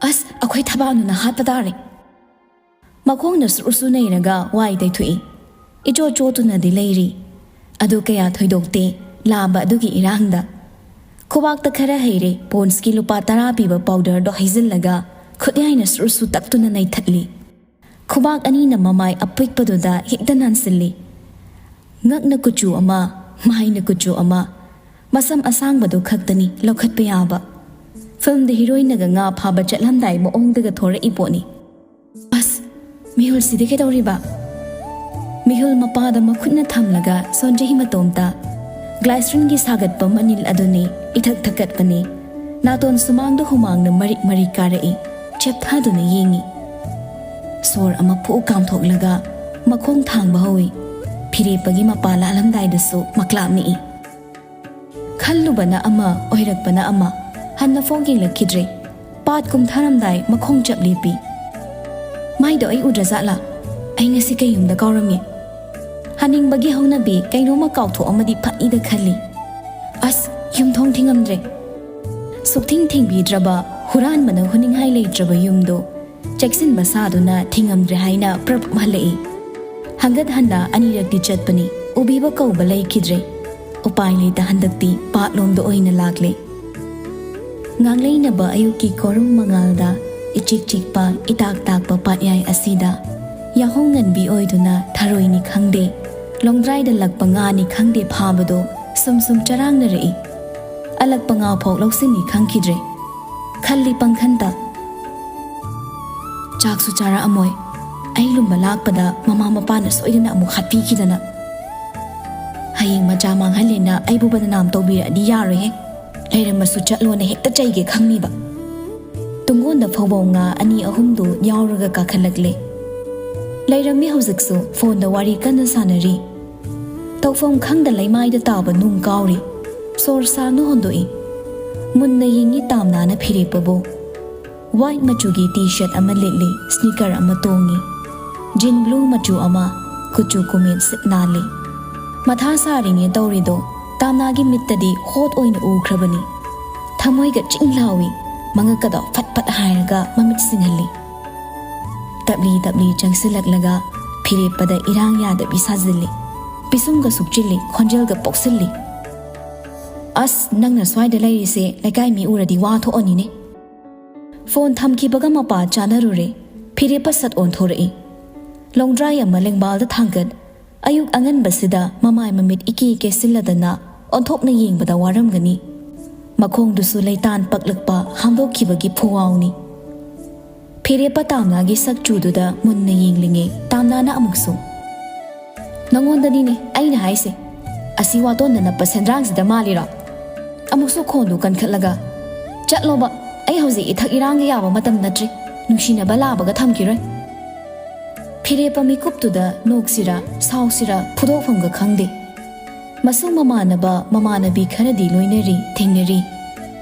"ꯑꯁ, ꯑꯩꯈꯣꯏ ꯊꯕꯥꯛꯅꯨꯅ ꯍꯥꯠꯄ ꯇꯥꯔꯦ!" ꯃꯈꯣꯡꯅ ꯁꯨꯔꯨ ꯁꯨ ꯅꯩꯔꯒ ꯋꯥꯏ ꯇꯩꯊꯣꯛꯏ꯫ ꯏꯆꯣꯠ ꯆꯣꯠꯇꯨꯅꯗꯤ ꯂꯩꯔꯤ꯫ ꯑꯗꯨ ꯀꯌꯥ ꯊꯣꯏꯗꯣꯛꯇꯦ ꯂꯥꯝꯕ ꯑꯗꯨꯒꯤ ꯏꯔꯥꯡꯗ꯫ ꯈꯨꯕꯥꯛꯇ ꯈꯔ ꯍꯩꯔꯦ ꯄꯣꯟꯁꯀꯤ ꯂꯨꯄꯥ ꯇꯔꯥ ꯄꯤꯕ ꯄꯥꯎꯗꯔꯗꯣ ꯍꯩꯖꯤꯜꯂꯒ ꯈꯨꯠꯌꯥꯏꯅ ꯁꯨꯔꯨ ꯁꯨ ꯇꯛꯇꯨꯅ ꯅꯩꯊꯠꯂꯤ꯫ ꯈꯨꯕꯥꯛ ꯑꯅꯤꯅ ꯃꯃꯥꯏ ꯑꯄꯤꯛꯄꯗꯨꯗ ꯍꯦꯛꯇ ꯅꯥꯟꯁꯤꯜꯂꯤ꯫ ꯉꯛꯅ ꯀꯨꯆꯨ ꯑꯃ, ꯃꯥꯏꯅ ꯀꯨꯆꯨ ꯑꯃ, ꯃꯁꯝ ꯑꯁꯥꯡꯕꯗꯨ ꯈꯛꯇꯅꯤ ꯂꯧꯈꯠꯄ ꯌꯥꯕ꯫ ꯐꯤꯜꯝꯗ ꯍꯤꯔꯣꯏꯟꯅꯒ ꯉꯥ ꯐꯥꯕ ꯆꯠꯂꯝꯗꯥꯏ ꯃꯑꯣꯡꯗꯒ ꯊꯣꯔꯛꯏ ꯄꯣꯠꯅꯤ꯫ "ꯑꯁ, ꯃꯤꯍꯨꯜꯁꯤꯗꯤ ꯀꯩꯗꯧꯔꯤꯕ?" ꯃꯤꯍꯨꯜ ꯃꯄꯥꯗ ꯃꯈꯨꯠꯅ ꯊꯝꯂꯒ ꯁꯣꯟꯖꯩ ꯃꯇꯣꯝꯇ꯫ ꯒ꯭ꯂꯥꯏꯁꯔꯤꯟꯒꯤ ꯁꯥꯒꯠꯄ ꯃꯅꯤꯜ ꯑꯗꯨꯅꯤ ꯏꯊꯛ ꯊꯛꯀꯠꯄꯅꯤ꯫ ꯅꯥꯇꯣꯟ ꯁꯨꯃꯥꯡꯗ ꯍꯨꯃꯥꯡꯅ ꯃꯔꯤꯛ ꯃꯔꯤꯛ ꯀꯥꯔꯛꯏ꯫ ꯆꯦꯞꯊꯗꯨꯅ ꯌꯦꯡꯉꯤ꯫ ꯁꯣꯔ ꯑꯃ ꯐꯨ ꯀꯥꯝꯊꯣꯛꯂꯒ ꯃꯈꯣꯡ ꯊꯥꯡꯕ ꯍꯧꯏ꯫ ꯐꯤꯔꯦꯞꯄꯒꯤ ꯃꯄꯥ ꯂꯥꯜꯂꯝꯗꯥꯏꯗꯁꯨ ꯃꯀ꯭ꯂꯥꯞ ꯅꯤꯛꯏ꯫ ꯈꯜꯂꯨꯕꯅ ꯑꯃ, ꯑꯣꯏꯔꯛꯄꯅ ꯑꯃ꯫ ꯍꯟꯅ ꯐꯥꯎ ꯌꯦꯡꯂꯛꯈꯤꯗ꯭ꯔꯦ꯫ ꯄꯥꯠ ꯀꯨꯝꯊꯔꯝꯗꯥꯏ ꯃꯈꯣꯡ ꯆꯞ ꯂꯦꯞꯄꯤ꯫ ꯃꯥꯏꯗꯣ ꯑꯩ ꯎꯗ꯭ꯔꯖꯥꯠꯂꯥ? ꯑꯩ ꯉꯁꯤ ꯀꯩ ꯌꯨꯝꯗ ꯀꯥꯎꯔꯝꯃꯤ? ꯍꯟꯅꯤꯡꯕꯒꯤ ꯍꯧꯅꯕꯤ ꯀꯩꯅꯣꯝꯃ ꯀꯥꯎꯊꯣꯛꯑꯝꯃꯗꯤ ꯐꯅꯤꯗ ꯈꯜꯂꯤ꯫ ꯑꯁ, ꯌꯨꯝꯊꯣꯡ ꯊꯤꯡꯉꯝꯗ꯭ꯔꯦ꯫ ꯁꯨꯛꯊꯤꯡ ꯊꯤꯡꯕꯤꯗ꯭ꯔꯕ, ꯍꯨꯔꯥꯟꯕꯅ ꯍꯨꯅꯤꯡꯉꯥꯏ ꯂꯩꯇ꯭ꯔꯕ ꯌꯨꯝꯗꯣ ꯆꯦꯛꯁꯤꯟꯕ ꯁꯥꯗꯨꯅ ꯊꯤꯡꯉꯝꯗ꯭ꯔꯦ ꯍꯥꯏꯅ ꯄ꯭ꯔꯞ ꯍꯜꯂꯛꯏ꯫ ꯍꯟꯒꯠ ꯍꯟꯗ ꯑꯅꯤꯔꯛꯇꯤ ꯆꯠꯄꯅꯤ, ꯎꯕꯤꯕ ꯀꯧꯕ ꯂꯩꯈꯤꯗ꯭ꯔꯦ꯫ ꯎꯄꯥꯏ ꯂꯩꯇ ꯍꯟꯗꯛꯇꯤ ꯄꯥꯠꯂꯣꯝꯗ ꯑꯣꯏꯅ ꯂꯥꯛꯂꯦ꯫ ꯉꯥꯡꯂꯩꯅꯕ ꯑꯌꯨꯛꯀꯤ ꯀꯣꯔꯨꯝ ꯃꯉꯥꯜꯗ ꯏꯆꯤꯛ ꯆꯤꯛꯄ ꯏꯇꯥꯛ ꯇꯥꯛꯄ ꯄꯥꯠꯌꯥꯏ ꯑꯁꯤꯗ ꯌꯥꯍꯧ ꯉꯟꯕꯤ ꯑꯣꯏꯗꯨꯅ ꯊꯔꯣꯏꯅꯤ ꯈꯪꯗꯦ, ꯂꯣꯡꯗ꯭ꯔꯥꯏꯗ ꯂꯛꯄ ꯉꯥꯅꯤ ꯈꯪꯗꯦ ꯐꯥꯕꯗꯣ ꯁꯨꯝ ꯁꯨꯝ ꯆꯔꯥꯡꯅꯔꯛꯏ꯫ ꯑꯂꯛꯄ ꯉꯥ ꯐꯥꯎ ꯂꯧꯁꯤꯟꯅꯤ ꯈꯪꯈꯤꯗ꯭ꯔꯦ꯫ ꯈꯜꯂꯤ ꯄꯪꯈꯟꯇ꯫ ꯆꯥꯛꯁꯨ ꯆꯥꯔꯛꯑꯝꯃꯣꯏ꯫ ꯑꯩ ꯂꯨꯝꯕ ꯂꯥꯛꯄꯗ ꯃꯃꯥ ꯃꯄꯥꯅ ꯁꯣꯏꯗꯅ ꯑꯃꯨꯛ ꯍꯥꯠꯄꯤꯈꯤꯗꯅ꯫ ꯍꯌꯦꯡ ꯃꯆꯥ ꯃꯥꯡꯍꯜꯂꯦꯅ ꯑꯩꯕꯨ ꯕꯗꯅꯥꯝ ꯇꯧꯕꯤꯔꯛꯑꯗꯤ ꯌꯥꯔꯣꯏꯍꯦ꯫ ꯂꯩꯔꯝꯃꯁꯨ ꯆꯠꯂꯣꯅ ꯍꯦꯛꯇ ꯆꯩꯒꯦ ꯈꯪꯅꯤꯕ꯫ ꯇꯨꯡꯒꯣꯟꯗ ꯐꯧꯕꯧ ꯉꯥ ꯑꯅꯤ ꯑꯍꯨꯝꯗꯨ ꯌꯥꯎꯔꯒ ꯀꯥꯈꯠꯂꯛꯂꯦ꯫ ꯂꯩꯔꯝꯃꯤ ꯍꯧꯖꯤꯛꯁꯨ ꯐꯣꯟꯗ ꯋꯥꯔꯤ ꯀꯟꯅ ꯁꯥꯟꯅꯔꯤ꯫ ꯇꯧꯐꯝ ꯈꯪꯗ ꯂꯩꯃꯥꯏꯗ ꯇꯥꯕ ꯅꯨꯡ ꯀꯥꯎꯔꯤ꯫ ꯁꯣꯔ ꯁꯥꯡꯅ ꯍꯣꯟꯗꯣꯛꯏ꯫ ꯃꯨꯟꯅ ꯌꯦꯡꯉꯤ ꯇꯥꯝꯅꯥꯅ ꯐꯤꯔꯦꯞꯄꯕꯨ꯫ ꯋꯥꯏꯠ ꯃꯆꯨꯒꯤ ꯇꯤ ꯁꯔꯠ ꯑꯃ ꯂꯤꯠꯂꯤ, ꯁ꯭ꯅꯤꯀꯔ ꯑꯃ ꯇꯣꯡꯉꯤ, ꯖꯤꯟ ꯕ꯭ꯂꯨ ꯃꯆꯨ ꯑꯃ, ꯀꯨꯆꯨ ꯀꯨꯃꯦꯟ ꯁꯤꯠ ꯅꯥꯜꯂꯤ꯫ ꯃꯊꯥ ꯁꯥꯔꯤꯅꯦ ꯇꯧꯔꯤꯗꯣ ꯇꯥꯝꯅꯥꯒꯤ ꯃꯤꯠꯇꯗꯤ ꯍꯣꯠ ꯑꯣꯏꯅ ꯎꯈ꯭ꯔꯕꯅꯤ꯫ ꯊꯃꯣꯏꯒ ꯆꯤꯡ ꯂꯥꯎꯏ, ꯃꯉꯛꯀꯗꯣ ꯐꯠ ꯐꯠ ꯍꯥꯏꯔꯒ ꯃꯃꯤꯠ ꯁꯤꯡꯍꯜꯂꯤ꯫ ꯇꯞꯂꯤ ꯇꯞꯂꯤ ꯆꯪꯁꯤꯜꯂꯛꯂꯒ ꯐꯤꯔꯦꯞꯄꯗ ꯏꯔꯥꯡ ꯌꯥꯗꯕꯤ ꯁꯥꯖꯤꯜꯂꯤ꯫ ꯄꯤꯁꯨꯝꯒ ꯁꯨꯛꯆꯤꯜꯂꯤ, ꯈꯣꯟꯖꯦꯜꯒ ꯄꯣꯛꯁꯤꯜꯂꯤ꯫ "ꯑꯁ, ꯅꯪꯅ ꯁ꯭ꯋꯥꯏꯗ ꯂꯩꯔꯤꯁꯦ ꯂꯩꯀꯥꯏ ꯃꯤ ꯎꯔꯗꯤ ꯋꯥ ꯊꯣꯛꯑꯅꯤꯅꯦ꯫" ꯐꯣꯟ ꯊꯝꯈꯤꯕꯒ ꯃꯄꯥ ꯆꯥꯅꯔꯨꯔꯦ꯫ ꯐꯤꯔꯦꯞꯄ ꯁꯠ ꯑꯣꯟꯊꯣꯔꯛꯏ꯫ ꯂꯣꯡꯗ꯭ꯔꯥꯏ ꯑꯃ ꯂꯦꯡꯕꯥꯜꯗ ꯊꯥꯡꯒꯠ, ꯑꯌꯨꯛ ꯑꯉꯟꯕꯁꯤꯗ ꯃꯃꯥꯏ ꯃꯃꯤꯠ ꯏꯀꯦ ꯀꯦꯁꯤꯜꯂꯗꯅ ꯑꯣꯟꯊꯣꯛꯅ ꯌꯦꯡꯕꯗ ꯋꯥꯔꯝꯒꯅꯤ꯫ ꯃꯈꯣꯡꯗꯨꯁꯨ ꯂꯩꯇꯥꯟ ꯄꯛꯂꯛꯄ ꯍꯥꯝꯗꯣꯛꯈꯤꯕꯒꯤ ꯐꯨꯋꯥꯎꯅꯤ꯫ ꯐꯤꯔꯦꯞꯄ ꯇꯥꯝꯅꯥꯒꯤ ꯁꯛ ꯆꯨꯗꯨꯗ ꯃꯨꯟꯅ ꯌꯦꯡꯂꯤꯉꯩ ꯇꯥꯝꯅꯥꯅ ꯑꯃꯨꯛꯁꯨ, "ꯅꯉꯣꯟꯗꯅꯤꯅꯦ ꯑꯩꯅ ꯍꯥꯏꯁꯦ꯫ ꯑꯁꯤ ꯋꯥꯇꯣꯟꯗ ꯅꯞꯄ ꯁꯦꯟꯗ꯭ꯔꯥꯡꯁꯤꯗ ꯃꯥꯜꯂꯤꯔꯣ?" ꯑꯃꯨꯛꯁꯨ ꯈꯣꯟꯗꯨ ꯀꯟꯈꯠꯂꯒ, "ꯆꯠꯂꯣꯕ, ꯑꯩ ꯍꯧꯖꯤꯛ ꯏꯊꯛ ꯏꯔꯥꯡꯒ ꯌꯥꯕ ꯃꯇꯝ ꯅꯠꯇ꯭ꯔꯤ꯫ ꯅꯨꯡꯁꯤꯅꯕ ꯂꯥꯕꯒ ꯊꯝꯈꯤꯔꯣꯏ꯫" ꯐꯤꯔꯦꯞꯄ ꯃꯤꯀꯨꯞꯇꯨꯗ ꯅꯣꯛꯁꯤꯔꯥ ꯁꯥꯎꯁꯤꯔꯥ ꯐꯨꯗꯣꯛꯐꯝꯒ ꯈꯪꯗꯦ꯫ ꯃꯁꯨ ꯃꯃꯥꯟꯅꯕ ꯃꯃꯥꯟꯅꯕꯤ ꯈꯔꯗꯤ ꯂꯣꯏꯅꯔꯤ, ꯊꯦꯡꯅꯔꯤ꯫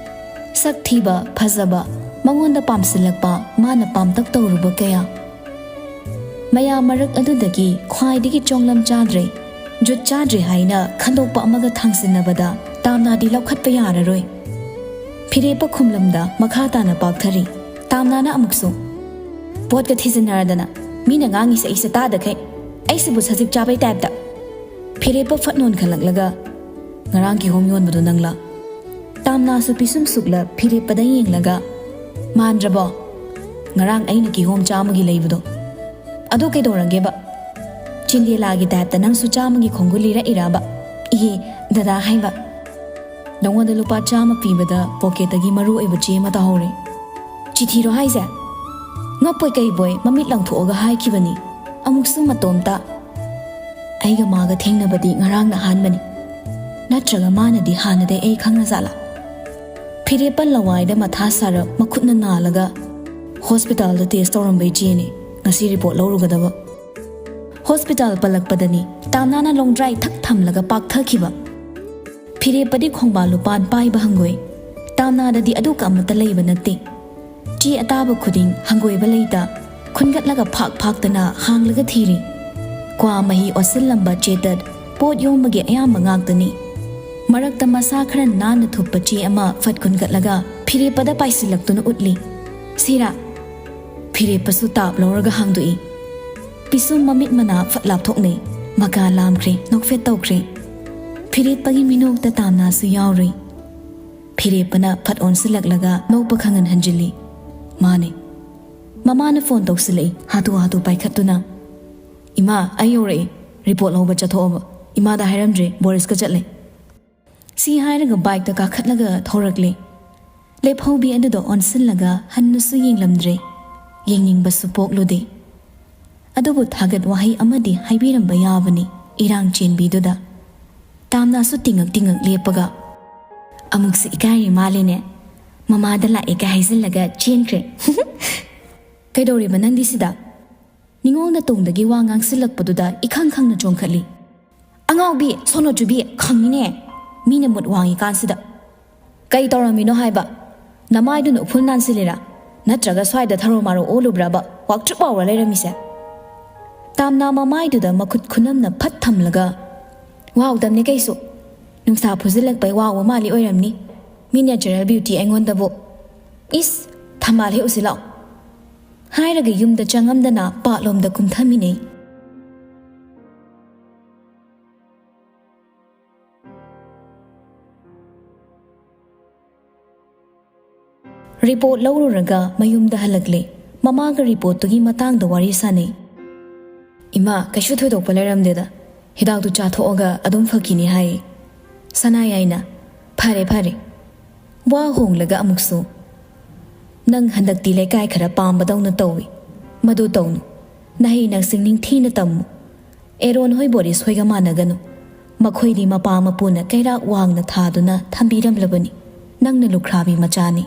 ꯁꯛ ꯊꯤꯕ, ꯐꯖꯕ, ꯃꯉꯣꯟꯗ ꯄꯥꯝꯁꯤꯜꯂꯛꯄ, ꯃꯥꯅ ꯄꯥꯝꯇꯛ ꯇꯧꯔꯨꯕ ꯀꯌꯥ꯫ ꯃꯌꯥꯝ ꯃꯔꯛ ꯑꯗꯨꯗꯒꯤ ꯈ꯭ꯋꯥꯏꯗꯒꯤ ꯆꯣꯡꯂꯝ ꯆꯥꯗ꯭ꯔꯦ, ꯖꯨꯠ ꯆꯥꯗ꯭ꯔꯦ ꯍꯥꯏꯅ ꯈꯟꯗꯣꯛꯄ ꯑꯃꯒ ꯊꯥꯡꯖꯤꯟꯅꯕꯗ ꯇꯥꯝꯅꯥꯗꯤ ꯂꯧꯈꯠꯄ ꯌꯥꯔꯔꯣꯏ꯫ ꯐꯤꯔꯦꯞꯄ ꯈꯨꯝꯂꯝꯗ ꯃꯈꯥ ꯇꯥꯅ ꯄꯥꯛꯊꯔꯤ꯫ ꯇꯥꯝꯅꯥꯅ ꯑꯃꯨꯛꯁꯨ, "ꯄꯣꯠꯀ ꯊꯤꯖꯤꯟꯅꯔꯗꯅ, ꯃꯤꯅ ꯉꯥꯡꯉꯤꯁꯦ ꯑꯩꯁꯦ ꯇꯥꯗꯈꯩ꯫ ꯑꯩꯁꯤꯕꯨ ꯁꯖꯤꯛ ꯆꯥꯕꯩ ꯇꯥꯏꯞꯇ꯫" ꯐꯤꯔꯦꯞꯄ ꯐꯠ ꯅꯣꯟꯈꯠꯂꯛꯂꯒ, "ꯉꯔꯥꯡ ꯀꯤꯍꯣꯝ ꯌꯣꯟꯕꯗꯣ ꯅꯪꯂꯥ?" ꯇꯥꯝꯅꯥꯁꯨ ꯄꯤꯁꯨꯝ ꯁꯨꯛꯂ ꯐꯤꯔꯦꯞꯄꯗ ꯌꯦꯡꯂꯒ, "ꯃꯥꯟꯗ꯭ꯔꯕꯣ? ꯉꯔꯥꯡ ꯑꯩꯅ ꯀꯤꯍꯣꯝ ꯆꯥꯝꯃꯒꯤ ꯂꯩꯕꯗꯣ꯫ ꯑꯗꯨ ꯀꯩꯗꯧꯔꯒꯦꯕ? ꯆꯤꯟꯗꯦꯂꯥꯒꯤ ꯇꯥꯏꯞꯇ ꯅꯪꯁꯨ ꯆꯥꯝꯃꯒꯤ ꯈꯣꯡꯒꯨꯜ ꯂꯤꯔꯛꯏꯔꯕ? ꯏꯍꯦ, ꯗꯗꯥ ꯍꯥꯏꯕ꯫" "ꯅꯉꯣꯟꯗ ꯂꯨꯄꯥ ꯆꯥꯝꯃ ꯄꯤꯕꯗ ꯄꯣꯀꯦꯠꯇꯒꯤ ꯃꯔꯨ ꯑꯣꯏꯕ ꯆꯦ ꯑꯃ ꯇꯥꯍꯧꯔꯦ꯫" "ꯆꯤꯊꯤꯔꯣ ꯍꯥꯏꯁꯦ?" ꯉꯞꯄꯣꯏ ꯀꯩꯕꯣꯏ ꯃꯃꯤꯠ ꯂꯪꯊꯣꯛꯑꯒ ꯍꯥꯏꯈꯤꯕꯅꯤ꯫ ꯑꯃꯨꯛꯁꯨ ꯃꯇꯣꯝꯇ, "ꯑꯩꯒ ꯃꯥꯒ ꯊꯦꯡꯅꯕꯗꯤ ꯉꯔꯥꯡꯅ ꯑꯍꯥꯟꯕꯅꯤ꯫ ꯅꯠꯇ꯭ꯔꯒ ꯃꯥꯅꯗꯤ ꯍꯥꯟꯅꯗꯩ ꯑꯩ ꯈꯪꯅꯖꯥꯠꯂꯥ?" ꯐꯤꯔꯦꯞꯄ ꯂꯋꯥꯏꯗ ꯃꯊꯥ ꯁꯥꯔ ꯃꯈꯨꯠꯅ ꯅꯥꯜꯂꯒ, "ꯍꯣꯁꯄꯤꯇꯥꯜꯗ ꯇꯦꯁ ꯇꯧꯔꯝꯕꯩ ꯆꯦꯅꯤ, ꯉꯁꯤ ꯔꯤꯄꯣꯔꯠ ꯂꯧꯔꯨꯒꯗꯕ꯫" ꯍꯣꯁꯄꯤꯇꯥꯜ ꯄꯜꯂꯛꯄꯗꯅꯤ ꯇꯥꯝꯅꯥꯅ ꯂꯣꯡꯗ꯭ꯔꯥꯏ ꯊꯛ ꯊꯝꯂꯒ ꯄꯥꯛꯊꯈꯤꯕ꯫ ꯐꯤꯔꯦꯞꯄꯗꯤ ꯈꯣꯡꯕꯥꯜ ꯂꯨꯄꯥꯟ ꯄꯥꯏꯕ ꯍꯪꯒꯣꯏ꯫ ꯇꯥꯝꯅꯥꯗꯗꯤ ꯑꯗꯨꯒ ꯑꯃꯠꯇ ꯂꯩꯕ ꯅꯠꯇꯦ꯫ ꯆꯦ ꯑꯇꯥꯕ ꯈꯨꯗꯤꯡ ꯍꯪꯒꯣꯏꯕ ꯂꯩꯇ ꯈꯨꯟꯒꯠꯂꯒ ꯐꯥꯛ ꯐꯥꯛꯇꯅ ꯍꯥꯡꯂꯒ ꯊꯤꯔꯤ꯫ ꯀ꯭ꯋꯥ ꯃꯍꯤ ꯑꯣꯠꯁꯤꯜꯂꯝꯕ ꯆꯦꯇꯠ ꯄꯣꯠ ꯌꯣꯝꯕꯒꯤ ꯑꯌꯥꯝꯕ ꯉꯥꯛꯇꯅꯤ꯫ ꯃꯔꯛꯇ ꯃꯁꯥ ꯈꯔ ꯅꯥꯟꯅ ꯊꯨꯞꯄ ꯆꯦ ꯑꯃ ꯐꯠ ꯈꯨꯟꯒꯠꯂꯒ ꯐꯤꯔꯦꯞꯄꯗ ꯄꯥꯏꯁꯤꯜꯂꯛꯇꯨꯅ ꯎꯠꯂꯤ꯫ "ꯁꯤꯔꯥ?" ꯐꯤꯔꯦꯞꯄꯁꯨ ꯇꯥꯞ ꯂꯧꯔꯒ ꯍꯥꯡꯗꯣꯛꯏ꯫ ꯄꯤꯁꯨꯝ ꯃꯃꯤꯠ ꯃꯅꯥ ꯐꯠ ꯂꯥꯞꯊꯣꯛꯅꯩ꯫ ꯃꯀꯥ ꯂꯥꯝꯈ꯭ꯔꯦ, ꯅꯣꯛꯐꯦꯠ ꯇꯧꯈ꯭ꯔꯦ꯫ ꯐꯤꯔꯦꯞꯄꯒꯤ ꯃꯤꯅꯣꯛꯇ ꯇꯥꯝꯅꯥꯁꯨ ꯌꯥꯎꯔꯨꯏ꯫ ꯐꯤꯔꯦꯞꯄꯅ ꯐꯠ ꯑꯣꯟꯁꯤꯜꯂꯛꯂꯒ ꯅꯣꯛꯄ ꯈꯪꯍꯟ ꯍꯟꯖꯤꯜꯂꯤ꯫ "ꯃꯥꯅꯦ꯫" ꯃꯃꯥꯅ ꯐꯣꯟ ꯇꯧꯁꯤꯜꯂꯛꯏ, ꯍꯥꯊꯨ ꯍꯥꯊꯨ ꯄꯥꯏꯈꯠꯇꯨꯅ꯫ "ꯏꯃꯥ, ꯑꯩ ꯌꯧꯔꯛꯑꯦ꯫ ꯔꯤꯄꯣꯔꯠ ꯂꯧꯕ ꯆꯠꯊꯣꯛꯑꯕ꯫ ꯏꯃꯥꯗ ꯍꯥꯏꯔꯝꯗ꯭ꯔꯦ, ꯕꯣꯔꯤꯁꯀ ꯆꯠꯂꯦ꯫" ꯁꯤ ꯍꯥꯏꯔꯒ ꯕꯥꯏꯛꯇ ꯀꯥꯈꯠꯂꯒ ꯊꯧꯔꯛꯂꯦ꯫ ꯂꯦꯞꯍꯧꯕꯤ ꯑꯗꯨꯗ ꯑꯣꯟꯁꯤꯜꯂꯒ ꯍꯟꯅꯁꯨ ꯌꯦꯡꯂꯝꯗ꯭ꯔꯦ꯫ ꯌꯦꯡꯅꯤꯡꯕꯁꯨ ꯄꯣꯛꯂꯨꯗꯦ꯫ ꯑꯗꯨꯕꯨ ꯊꯥꯒꯠ ꯋꯥꯍꯩ ꯑꯃꯗꯤ ꯍꯥꯏꯕꯤꯔꯝꯕ ꯌꯥꯕꯅꯤ ꯏꯔꯥꯡ ꯆꯦꯟꯕꯤꯗꯨꯗ꯫ ꯇꯥꯝꯅꯥꯁꯨ ꯇꯤꯡꯉꯛ ꯇꯤꯡꯉꯛ ꯂꯦꯞꯄꯒ, "ꯑꯃꯨꯛꯁꯨ ꯏꯀꯥꯏꯔꯤ ꯃꯥꯜꯂꯤꯅꯦ꯫ ꯃꯃꯥꯗ ꯂꯥꯛꯑꯦꯒ ꯍꯥꯏꯖꯤꯜꯂꯒ ꯆꯦꯟꯈ꯭ꯔꯦ꯫" "ꯀꯩꯗꯧꯔꯤꯕ ꯅꯪꯗꯤ ꯁꯤꯗ?" ꯅꯤꯉꯣꯜ ꯅꯇꯣꯡꯗꯒꯤ ꯋꯥ ꯉꯥꯡꯁꯤꯜꯂꯛꯄꯗꯨꯗ ꯏꯈꯪ ꯈꯪꯅ ꯆꯣꯡꯈꯠꯂꯤ꯫ "ꯑꯉꯥꯎꯕꯤ, ꯁꯣꯅꯣꯆꯨꯕꯤ, ꯈꯪꯉꯤꯅꯦ꯫ ꯃꯤꯅ ꯃꯨꯠ ꯋꯥꯡꯉꯤꯀꯥꯟꯁꯤꯗ꯫ ꯀꯩ ꯇꯧꯔꯝꯃꯤꯅꯣ ꯍꯥꯏꯕ? ꯅꯃꯥꯏꯗꯨꯅ ꯎꯐꯨꯜ ꯅꯥꯟꯁꯤꯜꯂꯤꯔꯥ? ꯅꯠꯇ꯭ꯔꯒ ꯁ꯭ꯋꯥꯏꯗ ꯊꯔꯣ ꯃꯥꯔꯣ ꯑꯣꯜꯂꯨꯕ꯭ꯔꯕ ꯋꯥꯛꯇ꯭ꯔꯤꯛ ꯋꯥꯎꯔ ꯂꯩꯔꯝꯃꯤꯁꯦ?" ꯇꯥꯝꯅꯥ ꯃꯃꯥꯏꯗꯨꯗ ꯃꯈꯨꯠ ꯈꯨꯅꯝꯅ ꯐꯠ ꯊꯝꯂꯒ, "ꯋꯥꯎꯗꯝꯅꯦ ꯀꯩꯁꯨ꯫ ꯅꯨꯡꯁꯥ ꯐꯨꯖꯤꯜꯂꯛꯄꯩ ꯋꯥꯎꯕ ꯃꯥꯜꯂꯤ ꯑꯣꯏꯔꯝꯅꯤ꯫ ꯃꯤ natural beauty ꯑꯩꯉꯣꯟꯗꯕꯨ꯫ ꯏꯁ, ꯊꯝꯕꯥꯜ ꯍꯦꯛꯎꯁꯤ ꯂꯥꯛꯑꯣ꯫" ꯍꯥꯏꯔꯒ ꯌꯨꯝꯗ ꯆꯪꯉꯝꯗꯅ ꯄꯥꯠꯂꯣꯝꯗ ꯀꯨꯝꯊꯃꯤꯟꯅꯩ꯫ ꯔꯤꯄꯣꯔꯠ ꯂꯧꯔꯨꯔꯒ ꯃꯌꯨꯝꯗ ꯍꯜꯂꯛꯂꯦ꯫ ꯃꯃꯥꯒ ꯔꯤꯄꯣꯔꯠꯇꯨꯒꯤ ꯃꯇꯥꯡꯗ ꯋꯥꯔꯤ ꯁꯥꯟꯅꯩ꯫ "ꯏꯃꯥ, ꯀꯩꯁꯨ ꯊꯣꯏꯗꯣꯛꯄ ꯂꯩꯔꯝꯗꯦꯗ꯫ ꯍꯤꯗꯥꯛꯇꯨ ꯆꯥꯊꯣꯛꯑꯒ ꯑꯗꯨꯝ ꯐꯈꯤꯅꯤ ꯍꯥꯏꯌꯦ꯫" ꯁꯅꯥꯌꯥꯏꯅ, "ꯐꯔꯦ, ꯐꯔꯦ꯫" ꯋꯥ ꯍꯣꯡꯂꯒ ꯑꯃꯨꯛꯁꯨ, "ꯅꯪ ꯍꯟꯗꯛꯇꯤ ꯂꯩꯀꯥꯏ ꯈꯔ ꯄꯥꯝꯕꯗꯧꯅ ꯇꯧꯏ꯫ ꯃꯗꯨ ꯇꯧꯅꯨ꯫ ꯅꯍꯩ ꯅꯁꯤꯡ ꯅꯤꯡꯊꯤꯅ ꯇꯝꯃꯨ꯫ ꯑꯦꯔꯣꯟ ꯍꯣꯏ ꯕꯣꯔꯤꯁ ꯍꯣꯏꯒ ꯃꯥꯟꯅꯒꯅꯨ꯫ ꯃꯈꯣꯏꯗꯤ ꯃꯄꯥ ꯃꯄꯨꯅ ꯀꯩꯔꯥꯛ ꯋꯥꯡꯅ ꯊꯥꯗꯨꯅ ꯊꯝꯕꯤꯔꯝꯂꯕꯅꯤ꯫ ꯅꯪꯅ ꯂꯨꯈ꯭ꯔꯥꯕꯤ ꯃꯆꯥꯅꯤ꯫"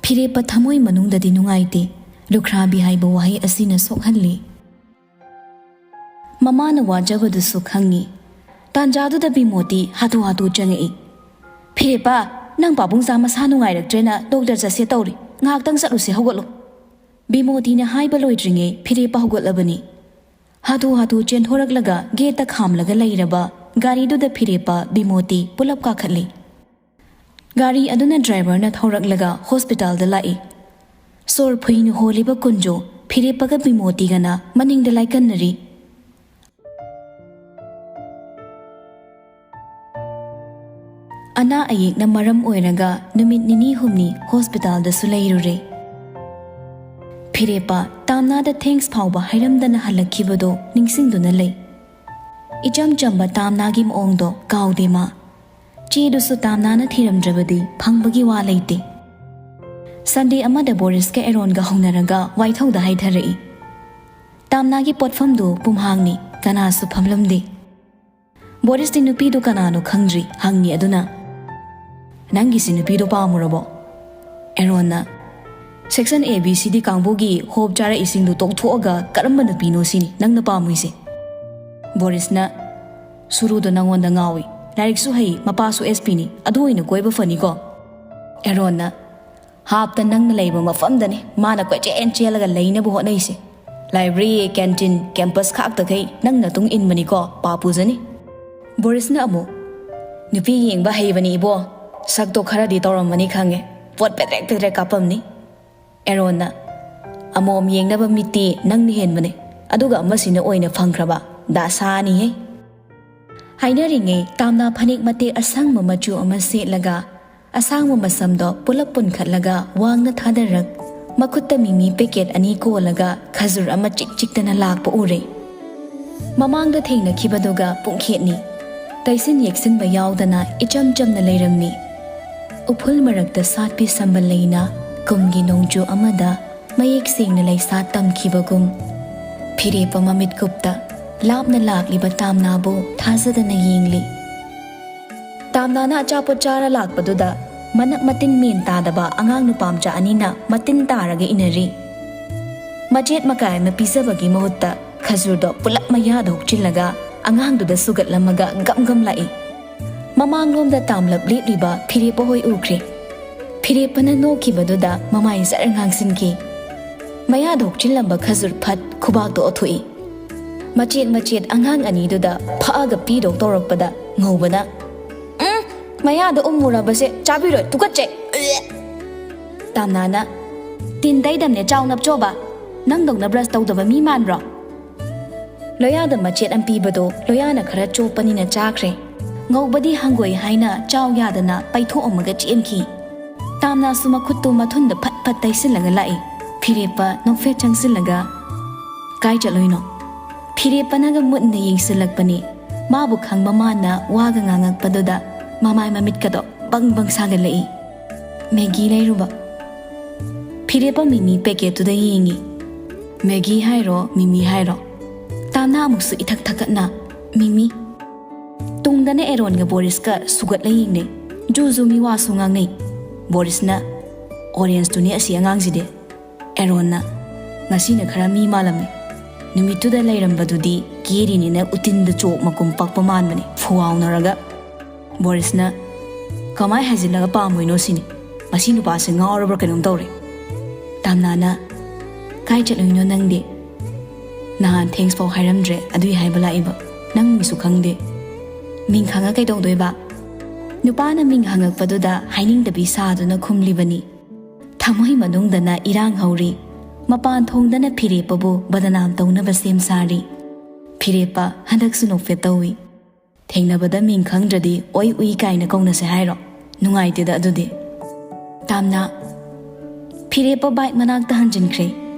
ꯐꯤꯔꯦꯞꯄ ꯊꯃꯣꯏ ꯃꯅꯨꯡꯗꯗꯤ ꯅꯨꯡꯉꯥꯏꯇꯦ꯫ ꯂꯨꯈ꯭ꯔꯥꯕꯤ ꯍꯥꯏꯕ ꯋꯥꯍꯩ ꯑꯁꯤꯅ ꯁꯣꯛꯍꯜꯂꯤ꯫ ꯃꯃꯥꯅ ꯋꯥꯖꯕꯗꯨꯁꯨ ꯈꯪꯉꯤ꯫ ꯇꯥꯟꯖꯥꯗꯨꯗ ꯕꯤꯃꯣꯇꯤ ꯍꯥꯊꯨ ꯍꯥꯊꯨ ꯆꯪꯉꯛꯏ꯫ "ꯐꯤꯔꯦꯞꯄ, ꯅꯪ ꯄꯥꯕꯨꯡꯖꯥ ꯃꯁꯥ ꯅꯨꯡꯉꯥꯏꯔꯛꯇ꯭ꯔꯦꯅ ꯗꯣꯛꯇꯔ ꯆꯠꯁꯦ ꯇꯧꯔꯤ꯫ ꯉꯥꯏꯍꯥꯛꯇꯪ ꯆꯠꯂꯨꯁꯦ, ꯍꯧꯒꯠꯂꯣ꯫" ꯕꯤꯃꯣꯇꯤꯅ ꯍꯥꯏꯕ ꯂꯣꯏꯗ꯭ꯔꯤꯉꯩ ꯐꯤꯔꯦꯞꯄ ꯍꯧꯒꯠꯂꯕꯅꯤ꯫ ꯍꯥꯊꯨ ꯍꯥꯊꯨ ꯆꯦꯟꯊꯣꯔꯛꯂꯒ ꯒꯦꯠꯇ ꯈꯥꯝꯂꯒ ꯂꯩꯔꯕ ꯒꯥꯔꯤꯗꯨꯗ ꯐꯤꯔꯦꯞꯄ ꯕꯤꯃꯣꯇꯤ ꯄꯨꯂꯞ ꯀꯥꯈꯠꯂꯤ꯫ ꯒꯥꯔꯤ ꯑꯗꯨꯅ ꯗ꯭ꯔꯥꯏꯚꯔꯅ ꯊꯧꯔꯛꯂꯒ ꯍꯣꯁꯄꯤꯇꯥꯜꯗ ꯂꯥꯛꯏ꯫ ꯁꯣꯔ ꯐꯨꯏꯅ ꯍꯣꯜꯂꯤꯕ ꯀꯨꯟꯖꯣ ꯐꯤꯔꯦꯞꯄꯒ ꯕꯤꯃꯣꯇꯤꯒꯅ ꯃꯅꯤꯡꯗ ꯂꯥꯏꯀꯟꯅꯔꯤ꯫ ꯑꯅꯥ ꯑꯌꯦꯛꯅ ꯃꯔꯝ ꯑꯣꯏꯔꯒ ꯅꯨꯃꯤꯠ ꯅꯤꯅꯤ ꯍꯨꯝꯅꯤ ꯍꯣꯁꯄꯤꯇꯥꯜꯗꯁꯨ ꯂꯩꯔꯨꯔꯦ꯫ ꯐꯤꯔꯦꯞꯄ ꯇꯥꯝꯅꯥꯗ ꯊꯦꯡꯁ ꯐꯥꯎꯕ ꯍꯥꯏꯔꯝꯗꯅ ꯍꯜꯂꯛꯈꯤꯕꯗꯣ ꯅꯤꯡꯁꯤꯡꯗꯨꯅ ꯂꯩ꯫ ꯏꯆꯝ ꯆꯝꯕ ꯇꯥꯝꯅꯥꯒꯤ ꯃꯑꯣꯡꯗꯣ ꯀꯥꯎꯗꯦ ꯃꯥ꯫ ꯆꯦꯗꯨꯁꯨ ꯇꯥꯝꯅꯥꯅ ꯊꯤꯔꯝꯗ꯭ꯔꯕꯗꯤ ꯐꯪꯕꯒꯤ ꯋꯥ ꯂꯩꯇꯦ꯫ ꯁꯟꯗꯦ ꯑꯃꯗ ꯕꯣꯔꯤꯁꯀ ꯑꯦꯔꯣꯟꯒ ꯍꯧꯅꯔꯒ ꯋꯥꯏꯊꯧꯗ ꯍꯥꯏꯊꯔꯛꯏ꯫ ꯇꯥꯝꯅꯥꯒꯤ ꯄꯣꯠꯐꯝꯗꯨ ꯄꯨꯝꯍꯥꯡꯅꯤ, ꯀꯅꯥꯁꯨ ꯐꯝꯂꯝꯗꯦ꯫ ꯕꯣꯔꯤꯁꯇꯤ ꯅꯨꯄꯤꯗꯨ ꯀꯅꯥꯅꯣ ꯈꯪꯗ꯭ꯔꯤ, ꯍꯪꯉꯤ ꯑꯗꯨꯅ, "ꯅꯪꯒꯤꯁꯤ ꯅꯨꯄꯤꯗꯣ ꯄꯥꯝꯃꯨꯔꯕꯣ?" ꯑꯦꯔꯣꯟꯅ, "ꯁꯦꯛꯁꯟ ꯑꯦ ꯕꯤ ꯁꯤ ꯗꯤ ꯀꯥꯡꯕꯨꯒꯤ ꯍꯣꯞ ꯆꯥꯔꯛꯏꯁꯤꯡꯗꯨ ꯇꯣꯛꯊꯣꯛꯑꯒ ꯀꯔꯝꯕ ꯅꯨꯄꯤꯅꯣ ꯁꯤꯅꯤ ꯅꯪꯅ ꯄꯥꯝꯃꯨꯏꯁꯦ?" ꯕꯣꯔꯤꯁꯅ, "ꯁꯨꯔꯨꯗꯣ ꯅꯪꯉꯣꯟꯗ ꯉꯥꯎꯏ, ꯂꯥꯏꯔꯤꯛꯁꯨ ꯍꯩ, ꯃꯄꯥꯁꯨ ꯑꯦꯁ ꯄꯤꯅꯤ, ꯑꯗꯨ ꯑꯣꯏꯅ ꯀꯣꯏꯕ ꯐꯅꯤꯀꯣ?" ꯑꯦꯔꯣꯟꯅ, "ꯍꯥꯞꯇ ꯅꯪꯅ ꯂꯩꯕ ꯃꯐꯝꯗꯅꯤ ꯃꯥꯅ ꯀꯣꯏꯆꯦꯟ ꯆꯦꯜꯂꯒ ꯂꯩꯅꯕ ꯍꯣꯠꯅꯩꯁꯦ꯫ ꯂꯥꯏꯕ꯭ꯔꯦꯔꯤ, ꯀꯦꯟꯇꯤꯟ, ꯀꯦꯝꯄꯁ ꯈꯥꯛꯇꯈꯩ ꯅꯪ ꯅꯇꯨꯡ ꯏꯟꯕꯅꯤꯀꯣ, ꯄꯥ ꯄꯨꯖꯅꯤ꯫" ꯕꯣꯔꯤꯁꯅ ꯑꯃꯨꯛ, "ꯅꯨꯄꯤ ꯌꯦꯡꯕ ꯍꯩꯕꯅꯤ ꯏꯕꯣ, ꯁꯛꯇꯣ ꯈꯔꯗꯤ ꯇꯧꯔꯝꯃꯅꯤ ꯈꯪꯉꯦ, ꯄꯣꯠ ꯄꯦꯗ꯭ꯔꯦꯛ ꯄꯦꯗ꯭ꯔꯦꯛ ꯀꯥꯞꯄꯝꯅꯤ꯫" ꯑꯦꯔꯣꯟꯅ, "ꯑꯃꯣꯝ ꯌꯦꯡꯅꯕ ꯃꯤꯠꯇꯤ ꯅꯪꯅ ꯍꯦꯟꯕꯅꯦ, ꯑꯗꯨꯒ ꯑꯃꯁꯤꯅ ꯑꯣꯏꯅ ꯐꯪꯈ꯭ꯔꯕ, ꯗꯥꯁꯥꯅꯤꯍꯦ꯫" ꯍꯥꯏꯅꯔꯤꯉꯩ ꯇꯥꯝꯅꯥ ꯐꯅꯦꯛ ꯃꯇꯦꯛ ꯑꯁꯪꯕ ꯃꯆꯨ ꯑꯃ ꯁꯦꯠꯂꯒ ꯑꯁꯥꯡꯕ ꯃꯁꯝꯗꯣ ꯄꯨꯂꯞ ꯄꯨꯟꯈꯠꯂꯒ ꯋꯥꯡꯅ ꯊꯥꯗꯔꯛ, ꯃꯈꯨꯠꯇ ꯃꯤꯃꯤ ꯄꯦꯀꯦꯠ ꯑꯅꯤ ꯀꯣꯜꯂꯒ ꯈꯖꯨꯔ ꯑꯃ ꯆꯤꯛ ꯆꯤꯛꯇꯅ ꯂꯥꯛꯄ ꯎꯔꯦ꯫ ꯃꯃꯥꯡꯗ ꯊꯦꯡꯅꯈꯤꯕꯗꯨꯒ ꯄꯨꯡꯈꯦꯠꯅꯤ꯫ ꯇꯩꯁꯤꯟ ꯌꯦꯛꯁꯤꯟꯕ ꯌꯥꯎꯗꯅ ꯏꯆꯝ ꯆꯝꯅ ꯂꯩꯔꯝꯃꯤ꯫ ꯎꯐꯨꯜ ꯃꯔꯛꯇ ꯁꯥꯠꯄꯤ ꯁꯝꯕꯜ ꯂꯩꯅ ꯀꯨꯝꯒꯤ ꯅꯣꯡꯖꯨ ꯑꯃꯗ ꯃꯌꯦꯛ ꯁꯦꯡꯅ ꯂꯩꯁꯥ ꯇꯝꯈꯤꯕꯒꯨꯝ꯫ ꯐꯤꯔꯦꯞꯄ ꯃꯃꯤꯠ ꯀꯨꯞꯇ ꯂꯥꯞꯅ ꯂꯥꯛꯂꯤꯕ ꯇꯥꯝꯅꯥꯕꯨ ꯊꯥꯖꯗꯅ ꯌꯦꯡꯂꯤ꯫ ꯇꯥꯝꯅꯥꯅ ꯑꯆꯥꯄꯣꯠ ꯆꯥꯔ ꯂꯥꯛꯄꯗꯨꯗ ꯃꯅꯛ ꯃꯇꯤꯟ ꯃꯦꯟ ꯇꯥꯗꯕ ꯑꯉꯥꯡ ꯅꯨꯄꯥ ꯃꯆꯥ ꯑꯅꯤꯅ ꯃꯇꯤꯟ ꯇꯥꯔꯒ ꯏꯟꯅꯔꯤ꯫ ꯃꯆꯦꯠ ꯃꯀꯥꯏ ꯑꯃ ꯄꯤꯖꯕꯒꯤ ꯃꯍꯨꯠꯇ ꯈꯖꯨꯔꯗꯣ ꯄꯨꯂꯞ ꯃꯌꯥꯗ ꯍꯨꯛꯆꯤꯜꯂꯒ ꯑꯉꯥꯡꯗꯨꯗ ꯁꯨꯒꯠꯂꯝꯃꯒ ꯒꯝ ꯒꯝ ꯂꯥꯛꯏ꯫ ꯃꯃꯥꯡꯂꯣꯝꯗ ꯇꯥꯝꯂꯞ ꯂꯦꯞꯂꯤꯕ ꯐꯤꯔꯦꯞꯄ ꯍꯣꯏ ꯎꯈ꯭ꯔꯦ꯫ ꯐꯤꯔꯦꯞꯄꯅ ꯅꯣꯛꯈꯤꯕꯗꯨꯗ ꯃꯃꯥꯏ ꯖꯔ ꯉꯥꯡꯁꯤꯟꯈꯤ꯫ ꯃꯌꯥꯗ ꯍꯨꯛꯆꯤꯜꯂꯝꯕ ꯈꯖꯨꯔ ꯐꯠ ꯈꯨꯕꯥꯛꯇ ꯑꯣꯊꯣꯛꯏ꯫ ꯃꯆꯦꯠ ꯃꯆꯦꯠ ꯑꯉꯥꯡ ꯑꯅꯤꯗꯨꯗ ꯐꯛꯑꯒ ꯄꯤꯗꯧ ꯇꯧꯔꯛꯄꯗ ꯉꯧꯕꯅ, "ꯎꯝ, ꯃꯌꯥꯗ ꯎꯝꯃꯨꯔꯕꯁꯦ ꯆꯥꯕꯤꯔꯣꯏ, ꯇꯨꯀꯠꯆꯩ!" ꯇꯥꯝꯅꯥꯅ, "ꯇꯤꯟ ꯇꯩꯗꯝꯅꯦ, ꯆꯥꯎ ꯅꯞꯆꯣꯕ꯫ ꯅꯪꯗꯧꯅ ꯕ꯭ꯔꯁ ꯇꯧꯗꯕ ꯃꯤ ꯃꯥꯟꯕ꯭ꯔꯣ?" ꯂꯣꯌꯥꯗ ꯃꯆꯦꯠ ꯑꯃ ꯄꯤꯕꯗꯣ ꯂꯣꯌꯥꯅ ꯈꯔ ꯆꯣꯞꯄꯅꯤꯅ ꯆꯥꯈ꯭ꯔꯦ꯫ ꯉꯧꯕꯗꯤ ꯍꯪꯒꯣꯏ ꯍꯥꯏꯅ ꯆꯥꯎ ꯌꯥꯗꯅ ꯄꯩꯊꯣꯛꯑꯝꯃꯒ ꯆꯦꯟꯈꯤ꯫ ꯇꯥꯝꯅꯥꯁꯨ ꯃꯈꯨꯠꯇꯨ ꯃꯊꯨꯟꯗ ꯐꯠ ꯐꯠ ꯇꯩꯁꯤꯜꯂꯒ ꯂꯥꯛꯏ꯫ ꯐꯤꯔꯦꯞꯄ ꯅꯣꯛꯐꯦꯠ ꯆꯪꯁꯤꯜꯂꯒ, "ꯀꯥꯏ ꯆꯠꯂꯨꯏꯅꯣ?" ꯐꯤꯔꯦꯞꯄꯅꯒ ꯃꯨꯟꯅ ꯌꯦꯡꯁꯤꯜꯂꯛꯄꯅꯤ꯫ ꯃꯥꯕꯨ ꯈꯪꯕ ꯃꯥꯅ ꯋꯥꯒ ꯉꯥꯡꯉꯛꯄꯗꯨꯗ ꯃꯃꯥꯏ ꯃꯃꯤꯠꯀꯗꯣ ꯕꯪ ꯕꯪ ꯁꯥꯒꯠꯂꯛꯏ꯫ "ꯃꯦꯒꯤ ꯂꯩꯔꯨꯕ꯫" ꯐꯤꯔꯦꯞꯄ ꯃꯤꯃꯤ ꯄꯦꯀꯦꯠꯇꯨꯗ ꯌꯦꯡꯉꯤ꯫ "ꯃꯦꯒꯤ ꯍꯥꯏꯔꯣ, ꯃꯤꯃꯤ ꯍꯥꯏꯔꯣ?" ꯇꯥꯝꯅꯥ ꯑꯃꯨꯛꯁꯨ ꯏꯊꯛ ꯊꯛꯀꯠꯅ, "ꯃꯤꯃꯤ꯫" ꯇꯨꯡꯗꯅ ꯑꯦꯔꯣꯟꯒ ꯕꯣꯔꯤꯁꯀ ꯁꯨꯒꯠꯂ ꯌꯦꯡꯅꯩ꯫ ꯖꯨ ꯖꯨ ꯃꯤꯋꯥꯁꯨ ꯉꯥꯡꯅꯩ꯫ ꯕꯣꯔꯤꯁꯅ, "ꯑꯣꯔꯦꯟꯖꯇꯨꯅꯤ ꯑꯁꯤ ꯑꯉꯥꯡꯁꯤꯗꯤ꯫" ꯑꯦꯔꯣꯟꯅ, "ꯉꯁꯤꯅ ꯈꯔ ꯃꯤ ꯃꯥꯜꯂꯝꯃꯤ꯫ ꯅꯨꯃꯤꯠꯇꯨꯗ ꯂꯩꯔꯝꯕꯗꯨꯗꯤ ꯀꯦꯔꯤꯅꯤꯅ ꯎꯇꯤꯟꯗ ꯆꯣꯛ ꯃꯀꯨꯝ ꯄꯛꯄ ꯃꯥꯟꯕꯅꯤ, ꯐꯨꯋꯥꯎꯅꯔꯒ꯫" ꯕꯣꯔꯤꯁꯅ, "ꯀꯃꯥꯏ ꯍꯥꯏꯖꯤꯜꯂꯒ ꯄꯥꯝꯃꯣꯏꯅꯣ ꯁꯤꯅꯤ? ꯃꯁꯤ ꯅꯨꯄꯥꯁꯦ ꯉꯥꯎꯔꯕ꯭ꯔꯥ ꯀꯩꯅꯣꯝ ꯇꯧꯔꯦ꯫" ꯇꯥꯝꯅꯥꯅ, "ꯀꯥꯏ ꯆꯠꯂꯨꯏꯅꯣ ꯅꯪꯗꯤ? ꯅꯍꯥꯟ ꯊꯦꯡꯁ ꯐꯥꯎ ꯍꯥꯏꯔꯝꯗ꯭ꯔꯦ, ꯑꯗꯨꯏ ꯍꯥꯏꯕ ꯂꯥꯛꯏꯕ꯫ ꯅꯪ ꯃꯤꯡꯁꯨ ꯈꯪꯗꯦ꯫" "ꯃꯤꯡ ꯈꯪꯉ ꯀꯩꯗꯧꯗꯣꯏꯕ?" ꯅꯨꯄꯥꯅ ꯃꯤꯡ ꯍꯪꯉꯛꯄꯗꯨꯗ ꯍꯥꯏꯅꯤꯡꯗꯕꯤ ꯁꯥꯗꯨꯅ ꯈꯨꯝꯂꯤꯕꯅꯤ꯫ ꯊꯃꯣꯏ ꯃꯅꯨꯡꯗꯅ ꯏꯔꯥꯡ ꯍꯧꯔꯤ꯫ ꯃꯄꯥꯟ ꯊꯣꯡꯗꯅ ꯐꯤꯔꯦꯞꯄꯕꯨ ꯕꯗꯅꯥꯝ ꯇꯧꯅꯕ ꯁꯦꯝ ꯁꯥꯔꯤ꯫ ꯐꯤꯔꯦꯞꯄ ꯍꯟꯗꯛꯁꯨ ꯅꯣꯛꯐꯦꯠ ꯇꯧꯏ꯫ "ꯊꯦꯡꯅꯕꯗ ꯃꯤꯡ ꯈꯪꯗ꯭ꯔꯗꯤ ꯑꯣꯏ ꯎꯏ ꯀꯥꯏꯅ ꯀꯧꯅꯁꯦ ꯍꯥꯏꯔꯣ? ꯅꯨꯡꯉꯥꯏꯇꯦꯗ ꯑꯗꯨꯗꯤ꯫" ꯇꯥꯝꯅꯥ꯫ ꯐꯤꯔꯦꯞꯄ ꯕꯥꯏꯛ ꯃꯅꯥꯛꯇ ꯍꯟꯖꯤꯟꯈ꯭ꯔꯦ꯫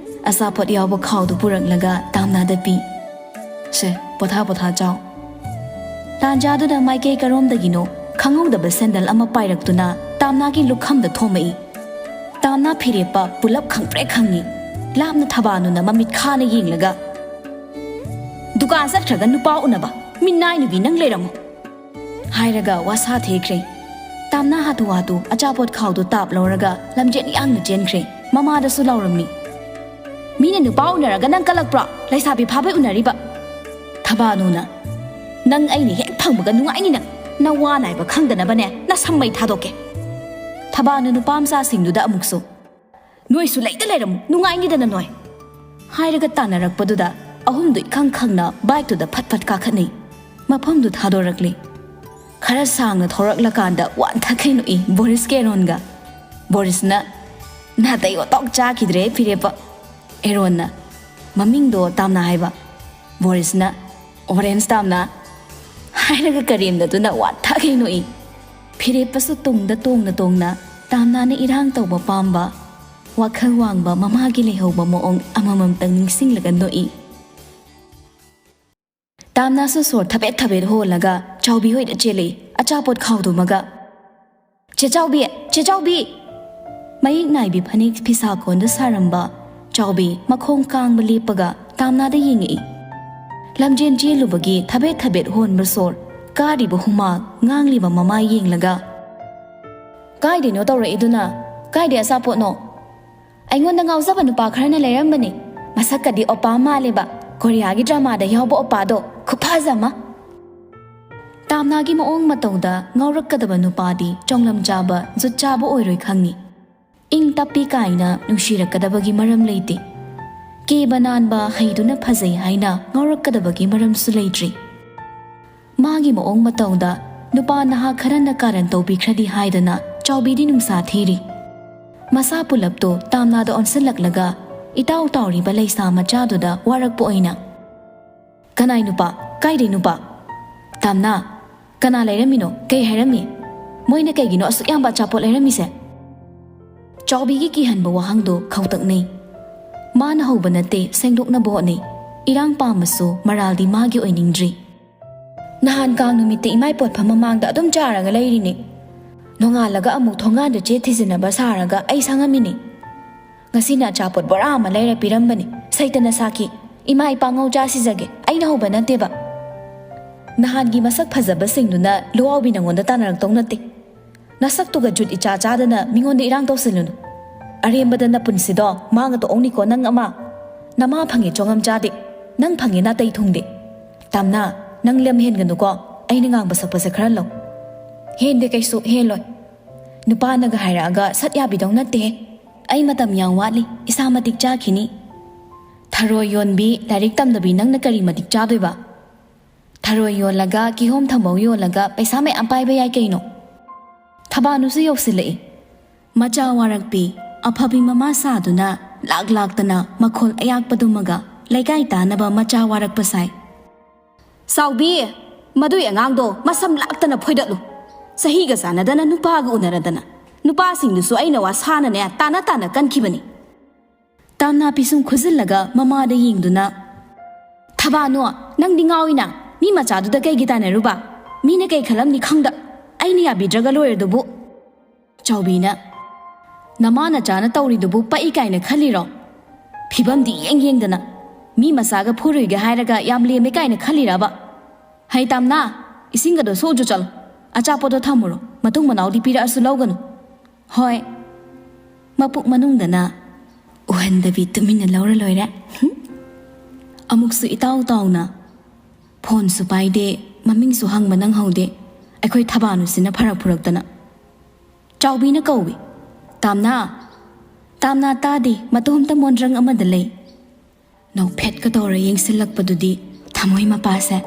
ꯑꯆꯥꯄꯣꯠ ꯌꯥꯎꯕ ꯈꯥꯎꯗꯨ ꯄꯨꯔꯛꯂꯒ ꯇꯥꯝꯅꯥꯗ ꯄꯤ꯫ "ꯁꯦ, ꯄꯣꯊꯥ ꯄꯣꯊꯥ ꯆꯥꯎ꯫" ꯇꯥꯟꯖꯥꯗꯨꯗ ꯃꯥꯏꯀꯩ ꯀꯔꯣꯝꯗꯒꯤꯅꯣ ꯈꯪꯍꯧꯗꯕ ꯁꯦꯟꯗꯜ ꯑꯃ ꯄꯥꯏꯔꯛꯇꯨꯅ ꯇꯥꯝꯅꯥꯒꯤ ꯂꯨꯈꯝꯗ ꯊꯣꯝꯃꯛꯏ꯫ ꯇꯥꯝꯅꯥ ꯐꯤꯔꯦꯞꯄ ꯄꯨꯂꯞ ꯈꯪꯄ꯭ꯔꯦꯛ ꯈꯪꯉꯤ꯫ ꯂꯥꯞꯅ ꯊꯕꯥꯅꯨꯅ ꯃꯃꯤꯠ ꯈꯥꯅ ꯌꯦꯡꯂꯒ, "ꯗꯨꯀꯥꯟ ꯆꯠꯈ꯭ꯔꯒ ꯅꯨꯄꯥ ꯎꯅꯕ ꯃꯤꯅꯥꯏ ꯅꯨꯄꯤ ꯅꯪ ꯂꯩꯔꯝꯃꯣ!" ꯍꯥꯏꯔꯒ ꯋꯥꯁꯥ ꯊꯦꯛꯈ꯭ꯔꯦ꯫ ꯇꯥꯝꯅꯥ ꯍꯥꯊꯨ ꯍꯥꯊꯨ ꯑꯆꯥꯄꯣꯠ ꯈꯥꯎꯗꯨ ꯇꯥꯞ ꯂꯧꯔꯒ ꯂꯝꯖꯦꯟ ꯌꯥꯡꯅ ꯆꯦꯟꯈ꯭ꯔꯦ꯫ ꯃꯃꯥꯗꯁꯨ ꯂꯥꯎꯔꯝꯃꯤ, "ꯃꯤꯅ ꯅꯨꯄꯥ ꯎꯅꯔꯒ ꯅꯪ ꯀꯜꯂꯛꯄ꯭ꯔꯣ? ꯂꯩꯁꯥꯕꯤ ꯐꯥꯕꯩ ꯎꯅꯔꯤꯕ?" ꯊꯕꯥꯅꯨꯅ, "ꯅꯪ ꯑꯩꯅ ꯍꯦꯛ ꯐꯪꯕꯒ ꯅꯨꯡꯉꯥꯏꯅꯤ ꯅꯪ꯫ ꯅꯋꯥ ꯅꯥꯏꯕ ꯈꯪꯗꯅꯕꯅꯦ ꯅꯁꯝ ꯃꯩ ꯊꯥꯗꯣꯛꯀꯦ꯫ ꯊꯕꯥꯅ ꯅꯨꯄꯥ ꯃꯆꯥꯁꯤꯡꯗꯨꯗ ꯑꯃꯨꯛꯁꯨ, "ꯅꯣꯏꯁꯨ ꯂꯩꯗ ꯂꯩꯔꯝꯃꯨ, ꯅꯨꯡꯉꯥꯏꯅꯤꯗꯅ ꯅꯣꯏ" ꯍꯥꯏꯔꯒ ꯇꯥꯟꯅꯔꯛꯄꯗꯨꯗ ꯑꯍꯨꯝꯗꯨ ꯏꯈꯪ ꯈꯪꯅ ꯕꯥꯏꯛꯇꯨꯗ ꯐꯠ ꯐꯠ ꯀꯥꯈꯠꯅꯩ꯫ ꯃꯐꯝꯗꯨ ꯊꯥꯗꯣꯔꯛꯂꯤ꯫ ꯈꯔ ꯁꯥꯡꯅ ꯊꯧꯔꯛꯂꯀꯥꯟꯗ ꯋꯥꯟꯊꯈꯩ ꯅꯣꯛꯏ ꯕꯣꯔꯤꯁꯀ ꯑꯦꯔꯣꯟꯒ꯫ ꯕꯣꯔꯤꯁꯅ, "ꯅꯥꯇꯩ ꯋꯥꯇꯣꯛ ꯆꯥꯈꯤꯗ꯭ꯔꯦ ꯐꯤꯔꯦꯞꯄ"꯫ ꯑꯦꯔꯣꯟꯅ, "ꯃꯃꯤꯡꯗꯣ ꯇꯥꯝꯅꯥ ꯍꯥꯏꯕ"꯫ ꯕꯣꯔꯤꯁꯅ, "ꯑꯣꯔꯦꯟꯖ ꯇꯥꯝꯅꯥ" ꯍꯥꯏꯔꯒ ꯀꯔꯦꯝꯅꯗꯨꯅ ꯋꯥꯟꯊꯈꯩ ꯅꯣꯛꯏ꯫ ꯐꯤꯔꯦꯞꯄꯁꯨ ꯇꯨꯡꯗ ꯇꯣꯡꯅ ꯇꯣꯡꯅ ꯇꯥꯝꯅꯥꯅ ꯏꯔꯥꯡ ꯇꯧꯕ ꯄꯥꯝꯕ, ꯋꯥꯈꯜ ꯋꯥꯡꯕ ꯃꯃꯥꯒꯤ ꯂꯩꯍꯧꯕ ꯃꯑꯣꯡ ꯑꯃꯃꯝꯇꯪ ꯅꯤꯡꯁꯤꯡꯂꯒ ꯅꯣꯛꯏ꯫ ꯇꯥꯝꯅꯥꯁꯨ ꯁꯣꯔ ꯊꯕꯦꯠ ꯊꯕꯦꯠ ꯍꯣꯜꯂꯒ ꯆꯥꯎꯕꯤ ꯍꯣꯏꯗ ꯆꯦꯜꯂꯛꯏ, ꯑꯆꯥꯄꯣꯠ ꯈꯥꯎꯗꯨꯃꯒ꯫ "ꯆꯦ ꯆꯥꯎꯕꯤ, ꯆꯦ ꯆꯥꯎꯕꯤ!" ꯃꯌꯦꯛ ꯅꯥꯏꯕꯤ ꯐꯅꯦꯛ ꯐꯤꯁꯥ ꯀꯣꯟꯗ ꯁꯥꯔꯝꯕ ꯆꯥꯎꯕꯤ ꯃꯈꯣꯡ ꯀꯥꯡꯕ ꯂꯦꯞꯄꯒ ꯇꯥꯝꯅꯥꯗ ꯌꯦꯡꯉꯛꯏ꯫ ꯂꯝꯖꯦꯟ ꯆꯦꯜꯂꯨꯕꯒꯤ ꯊꯕꯦꯠ ꯊꯕꯦꯠ ꯍꯣꯟꯕ ꯁꯣꯔ, ꯀꯥꯔꯤꯕ ꯍꯨꯃꯥꯡ, ꯉꯥꯡꯂꯤꯕ ꯃꯃꯥ ꯌꯦꯡꯂꯒ, "ꯀꯥꯏꯗꯩꯅꯣ ꯇꯧꯔꯛꯏꯗꯨꯅ? ꯀꯥꯏꯗꯩ ꯑꯆꯥꯄꯣꯠꯅꯣ?" "ꯑꯩꯉꯣꯟꯗ ꯉꯥꯎꯖꯕ ꯅꯨꯄꯥ ꯈꯔꯅ ꯂꯩꯔꯝꯕꯅꯤ꯫ ꯃꯁꯛꯀꯗꯤ ꯑꯣꯄꯥ ꯃꯥꯜꯂꯦꯕ, ꯀꯣꯔꯤꯌꯥꯒꯤ ꯗ꯭ꯔꯃꯥꯗ ꯌꯥꯎꯕ ꯑꯣꯄꯥꯗꯣ, ꯈꯨꯐꯖ ꯑꯃ!" ꯇꯥꯝꯅꯥꯒꯤ ꯃꯑꯣꯡ ꯃꯇꯧꯗ ꯉꯥꯎꯔꯛꯀꯗꯕ ꯅꯨꯄꯥꯗꯤ ꯆꯣꯡꯂꯝ ꯆꯥꯕ, ꯖꯨꯠ ꯆꯥꯕ ꯑꯣꯏꯔꯣꯏ ꯈꯪꯉꯤ꯫ ꯏꯪ ꯇꯞꯄꯤ ꯀꯥꯏꯅ ꯅꯨꯡꯁꯤꯔꯛꯀꯗꯕꯒꯤ ꯃꯔꯝ ꯂꯩꯇꯦ꯫ ꯀꯦꯕ ꯅꯥꯟꯕ ꯍꯩꯗꯨꯅ ꯐꯖꯩ ꯍꯥꯏꯅ ꯉꯥꯎꯔꯛꯀꯗꯕꯒꯤ ꯃꯔꯝꯁꯨ ꯂꯩꯇ꯭ꯔꯤ꯫ ꯃꯥꯒꯤ ꯃꯑꯣꯡ ꯃꯇꯧꯗ ꯅꯨꯄꯥ ꯅꯍꯥ ꯈꯔꯅ ꯀꯥꯔꯟ ꯇꯧꯕꯤꯈ꯭ꯔꯗꯤ ꯍꯥꯏꯗꯅ ꯆꯥꯎꯕꯤꯗꯤ ꯅꯨꯡꯁꯥ ꯊꯤꯔꯤ꯫ ꯃꯁꯥ ꯄꯨꯂꯞꯇꯣ ꯇꯥꯝꯅꯥꯗ ꯑꯣꯟꯁꯤꯜꯂꯛꯂꯒ ꯏꯇꯥꯎ ꯇꯥꯎꯔꯤꯕ ꯂꯩꯁꯥ ꯃꯆꯥꯗꯨꯗ ꯋꯥꯔꯛꯄ ꯑꯣꯏꯅ, "ꯀꯅꯥꯏ ꯅꯨꯄꯥ? ꯀꯥꯏꯗꯩ ꯅꯨꯄꯥ? ꯇꯥꯝꯅꯥ, ꯀꯅꯥ ꯂꯩꯔꯝꯃꯤꯅꯣ? ꯀꯩ ꯍꯥꯏꯔꯝꯃꯤ? ꯃꯣꯏꯅ ꯀꯩꯒꯤꯅꯣ ꯑꯁꯨꯛ ꯌꯥꯝꯕ ꯑꯆꯥꯄꯣꯠ ꯂꯩꯔꯝꯃꯤꯁꯦ?" ꯆꯥꯎꯕꯤꯒꯤ ꯀꯤꯍꯟꯕ ꯋꯥꯍꯪꯗꯣ ꯈꯧꯇꯛꯅꯩ꯫ ꯃꯥꯅ ꯍꯧꯕ ꯅꯠꯇꯦ, ꯁꯦꯡꯗꯣꯛꯅꯕ ꯍꯣꯠꯅꯩ꯫ ꯏꯔꯥꯡ ꯄꯥꯝꯃꯁꯨ ꯃꯔꯥꯜꯗꯤ ꯃꯥꯒꯤ ꯑꯣꯏꯅꯤꯡꯗ꯭ꯔꯤ꯫ "ꯅꯍꯥꯟ ꯀꯥꯡ ꯅꯨꯃꯤꯠꯇ ꯏꯃꯥꯏ ꯄꯣꯠꯐꯝ ꯃꯃꯥꯡꯗ ꯑꯗꯨꯝ ꯆꯥꯔꯒ ꯂꯩꯔꯤꯅꯦ꯫ ꯅꯣꯡꯉꯥꯜꯂꯒ ꯑꯃꯨꯛ ꯊꯣꯡꯒꯥꯟꯗ ꯆꯦ ꯊꯤꯖꯤꯟꯅꯕ ꯁꯥꯔꯒ ꯑꯩ ꯁꯪꯉꯝꯃꯤꯅꯦ꯫ ꯉꯁꯤꯅ ꯑꯆꯥꯄꯣꯠ ꯕꯣꯔꯥ ꯑꯃ ꯂꯩꯔ ꯄꯤꯔꯝꯕꯅꯦ꯫ ꯁꯩꯇꯅ ꯁꯥꯈꯤ꯫ ꯏꯃꯥ ꯏꯄꯥ ꯉꯧ ꯆꯥ ꯁꯤꯖꯒꯦ꯫ ꯑꯩꯅ ꯍꯧꯕ ꯅꯠꯇꯦꯕ꯫ ꯅꯍꯥꯟꯒꯤ ꯃꯁꯛ ꯐꯖꯕꯁꯤꯡꯗꯨꯅ ꯂꯨꯋꯥꯎꯕꯤ ꯅꯉꯣꯟꯗ ꯇꯥꯟꯅꯔꯛꯇꯧ ꯅꯠꯇꯦ꯫ ꯅꯁꯛꯇꯨꯒ ꯖꯨꯠ ꯏꯆꯥ ꯆꯥꯗꯅ ꯃꯤꯉꯣꯟꯗ ꯏꯔꯥꯡ ꯇꯧꯁꯤꯜꯂꯨꯅꯨ꯫ ꯑꯔꯦꯝꯕꯗ ꯅꯄꯨꯟꯁꯤꯗꯣ ꯃꯥꯡꯉ ꯇꯣꯛꯑꯧꯅꯤꯀꯣ ꯅꯪ ꯑꯃ꯫ ꯅꯃꯥ ꯐꯪꯉꯦ ꯆꯣꯡꯉꯝ ꯆꯥꯗꯦ꯫ ꯅꯪ ꯐꯪꯉꯦ ꯅꯥꯇꯩ ꯊꯨꯡꯗꯦ꯫ ꯇꯥꯝꯅꯥ, ꯅꯪ ꯂꯝ ꯍꯦꯟꯒꯅꯨꯀꯣ꯫ ꯑꯩꯅ ꯉꯥꯡꯕ ꯁꯛꯄꯁꯦ ꯈꯔ ꯂꯧ꯫ ꯍꯦꯟꯗꯦ, ꯀꯩꯁꯨ ꯍꯦꯜꯂꯣꯏ꯫ ꯅꯨꯄꯥꯅꯒ ꯍꯥꯏꯔꯛꯑꯒ ꯁꯠ ꯌꯥꯕꯤꯗꯧ ꯅꯠꯇꯦꯍꯦ꯫ ꯑꯩ ꯃꯇꯝ ꯌꯥꯝ ꯋꯥꯠꯂꯤ, ꯏꯁꯥ ꯃꯇꯤꯛ ꯆꯥꯈꯤꯅꯤ꯫ ꯊꯔꯣꯏ ꯌꯣꯟꯕꯤ, ꯂꯥꯏꯔꯤꯛ ꯇꯝꯗꯕꯤ ꯅꯪꯅ ꯀꯔꯤ ꯃꯇꯤꯛ ꯆꯥꯗꯣꯏꯕ? ꯊꯔꯣꯏ ꯌꯣꯜꯂꯒ, ꯀꯤꯍꯣꯝ ꯊꯝꯕꯧ ꯌꯣꯜꯂꯒ ꯄꯩꯁꯥ ꯃꯌꯥꯝ ꯄꯥꯏꯕ ꯌꯥꯏ ꯀꯩꯅꯣ꯫ ꯊꯕꯥꯅꯨꯁꯨ ꯌꯧꯁꯤꯜꯂꯛꯏ꯫ ꯃꯆꯥ ꯋꯥꯔꯛꯄꯤ, ꯑꯐꯕꯤ ꯃꯃꯥ ꯁꯥꯗꯨꯅ ꯂꯥꯛ ꯂꯥꯛꯇꯅ ꯃꯈꯣꯜ ꯑꯌꯥꯛꯄꯗꯨꯃꯒ ꯂꯩꯀꯥꯏ ꯇꯥꯅꯕ ꯃꯆꯥ ꯋꯥꯔꯛꯄ ꯁꯥꯏ꯫ "ꯆꯥꯎꯕꯤ, ꯃꯗꯨꯏ ꯑꯉꯥꯡꯗꯣ ꯃꯁꯝ ꯂꯥꯛꯇꯅ ꯐꯣꯏꯗꯠꯂꯨ꯫ ꯆꯍꯤꯒ ꯆꯥꯟꯅꯗꯅ ꯅꯨꯄꯥꯒ ꯎꯅꯔꯗꯅ꯫ ꯅꯨꯄꯥꯁꯤꯡꯗꯨꯁꯨ ꯑꯩꯅ ꯋꯥ ꯁꯥꯅꯅꯦ ꯇꯥꯅ ꯇꯥꯅ ꯀꯟꯈꯤꯕꯅꯤ꯫" ꯇꯥꯝꯅꯥ ꯄꯤꯁꯨꯝ ꯈꯨꯖꯤꯜꯂꯒ ꯃꯃꯥꯗ ꯌꯦꯡꯗꯨꯅ, "ꯊꯕꯥꯅꯨ, ꯅꯪꯗꯤ ꯉꯥꯎꯏꯅ꯫ ꯃꯤ ꯃꯆꯥꯗꯨꯗ ꯀꯩꯒꯤ ꯇꯥꯟꯅꯔꯨꯕ? ꯃꯤꯅ ꯀꯩ ꯈꯜꯂꯝꯅꯤ ꯈꯪꯗ꯫ ꯑꯩꯅ ꯌꯥꯕꯤꯗ꯭ꯔꯒ ꯂꯣꯏꯔꯗꯨꯕꯨ꯫" ꯆꯥꯎꯕꯤꯅ, "ꯅꯃꯥ ꯅꯆꯥꯅ ꯇꯧꯔꯤꯗꯨꯕꯨ ꯄꯛꯏ ꯀꯥꯏꯅ ꯈꯜꯂꯤꯔꯣ? ꯐꯤꯕꯝꯗꯤ ꯌꯦꯡ ꯌꯦꯡꯗꯅ꯫ ꯃꯤ ꯃꯆꯥꯒ ꯐꯨꯔꯨꯏꯒ ꯍꯥꯏꯔꯒ ꯌꯥꯝ ꯂꯦꯝꯃꯦ ꯀꯥꯏꯅ ꯈꯜꯂꯤꯔꯕ? ꯍꯩ ꯇꯥꯝꯅꯥ, ꯏꯁꯤꯡꯒꯗꯣ ꯁꯣꯛꯑꯨꯆꯣ ꯆꯠꯂꯣ꯫ ꯑꯆꯥꯄꯣꯠꯇꯣ ꯊꯝꯃꯨꯔꯣ꯫ ꯃꯇꯨꯡ ꯃꯅꯥꯎꯗꯤ ꯄꯤꯔꯛꯑꯁꯨ ꯂꯧꯒꯅꯨ꯫" "ꯍꯣꯏ꯫" ꯃꯄꯨꯛ ꯃꯅꯨꯡꯗꯅ ꯎꯍꯟꯗꯕꯤ ꯇꯨꯃꯤꯟꯅ ꯂꯧꯔ ꯂꯣꯏꯔꯦ꯫ ꯍꯨꯝ? ꯑꯃꯨꯛꯁꯨ ꯏꯇꯥꯎ ꯇꯥꯎꯅ꯫ ꯐꯣꯟꯁꯨ ꯄꯥꯏꯗꯦ, ꯃꯃꯤꯡꯁꯨ ꯍꯪꯕ ꯅꯪꯍꯧꯗꯦ꯫ ꯑꯩꯈꯣꯏ ꯊꯕꯥꯅꯨꯁꯤꯅ ꯐꯔꯛ ꯐꯨꯔꯛꯇꯅ꯫ ꯆꯥꯎꯕꯤꯅ ꯀꯧꯏ, "ꯇꯥꯝꯅꯥ!" ꯇꯥꯝꯅꯥ ꯇꯥꯗꯦ, ꯃꯇꯣꯝꯇ ꯃꯣꯟꯗ꯭ꯔꯪ ꯑꯃꯗ ꯂꯩ꯫ ꯅꯣꯛꯐꯦꯠꯀ ꯇꯧꯔ ꯌꯦꯡꯁꯤꯜꯂꯛꯄꯗꯨꯗꯤ ꯊꯃꯣꯏ ꯃꯄꯥꯁꯦ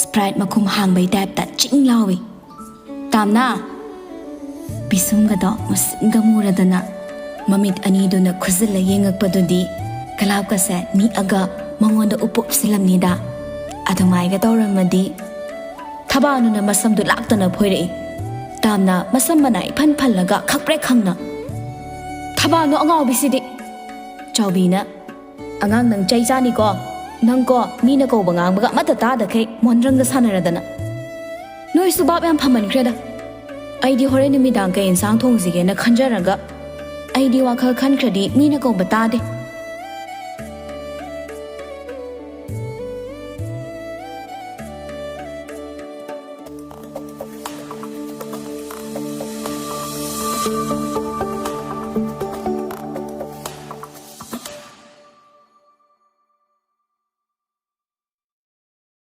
ꯁ꯭ꯄ꯭ꯔꯥꯏꯠ ꯃꯈꯨꯝ ꯍꯥꯡꯕꯩ ꯇꯥꯏꯞꯇ ꯆꯤꯡ ꯂꯥꯎꯏ꯫ "ꯇꯥꯝꯅꯥ!" ꯄꯤꯁꯨꯝꯒꯗꯣ ꯃꯨꯁꯤꯟꯒ ꯃꯨꯔꯗꯅ ꯃꯃꯤꯠ ꯑꯅꯤꯗꯨꯅ ꯈꯨꯖꯤꯜꯂ ꯌꯦꯡꯉꯛꯄꯗꯨꯗꯤ ꯀꯂꯥꯞꯀꯁꯦ ꯅꯤꯛꯑꯒ ꯃꯉꯣꯟꯗ ꯎꯞꯄ ꯎꯞꯁꯤꯜꯂꯝꯅꯤꯗ꯫ ꯑꯗꯨꯃꯥꯏꯒ ꯇꯧꯔꯝꯃꯗꯤ꯫ ꯊꯕꯥꯅꯨꯅ ꯃꯁꯝꯗꯨ ꯂꯥꯛꯇꯅ ꯐꯣꯏꯔꯛꯏ꯫ ꯇꯥꯝꯅꯥ ꯃꯁꯝ ꯃꯅꯥ ꯏꯐꯟ ꯐꯜꯂꯒ ꯈꯪꯄ꯭ꯔꯦꯛ ꯈꯪꯅ, "ꯊꯕꯥꯅꯨ ꯑꯉꯥꯎꯕꯤꯁꯤꯗꯤ!" ꯆꯥꯎꯕꯤꯅ, "ꯑꯉꯥꯡ, ꯅꯪ ꯆꯩ ꯆꯥꯅꯤꯀꯣ꯫ ꯅꯪꯀꯣ, ꯃꯤꯅ ꯀꯧꯕ ꯉꯥꯡꯕꯒ ꯑꯃꯠꯇ ꯇꯥꯗꯈꯩ ꯃꯣꯟꯗ꯭ꯔꯪꯒ ꯁꯥꯟꯅꯔꯗꯅ꯫ ꯅꯣꯏꯁꯨ ꯚꯥꯞ ꯌꯥꯝ ꯐꯃꯟꯈ꯭ꯔꯦꯗ꯫ ꯑꯩꯗꯤ ꯍꯣꯔꯦꯟ ꯅꯨꯃꯤꯗꯥꯡ ꯀꯩ ꯏꯟꯁꯥꯡ ꯊꯣꯡꯁꯤꯒꯦꯅ ꯈꯟꯖꯔꯒ ꯑꯩꯗꯤ ꯋꯥꯈꯜ ꯈꯟꯈ꯭ꯔꯗꯤ ꯃꯤꯅ ꯀꯧꯕ ꯇꯥꯗꯦ꯫"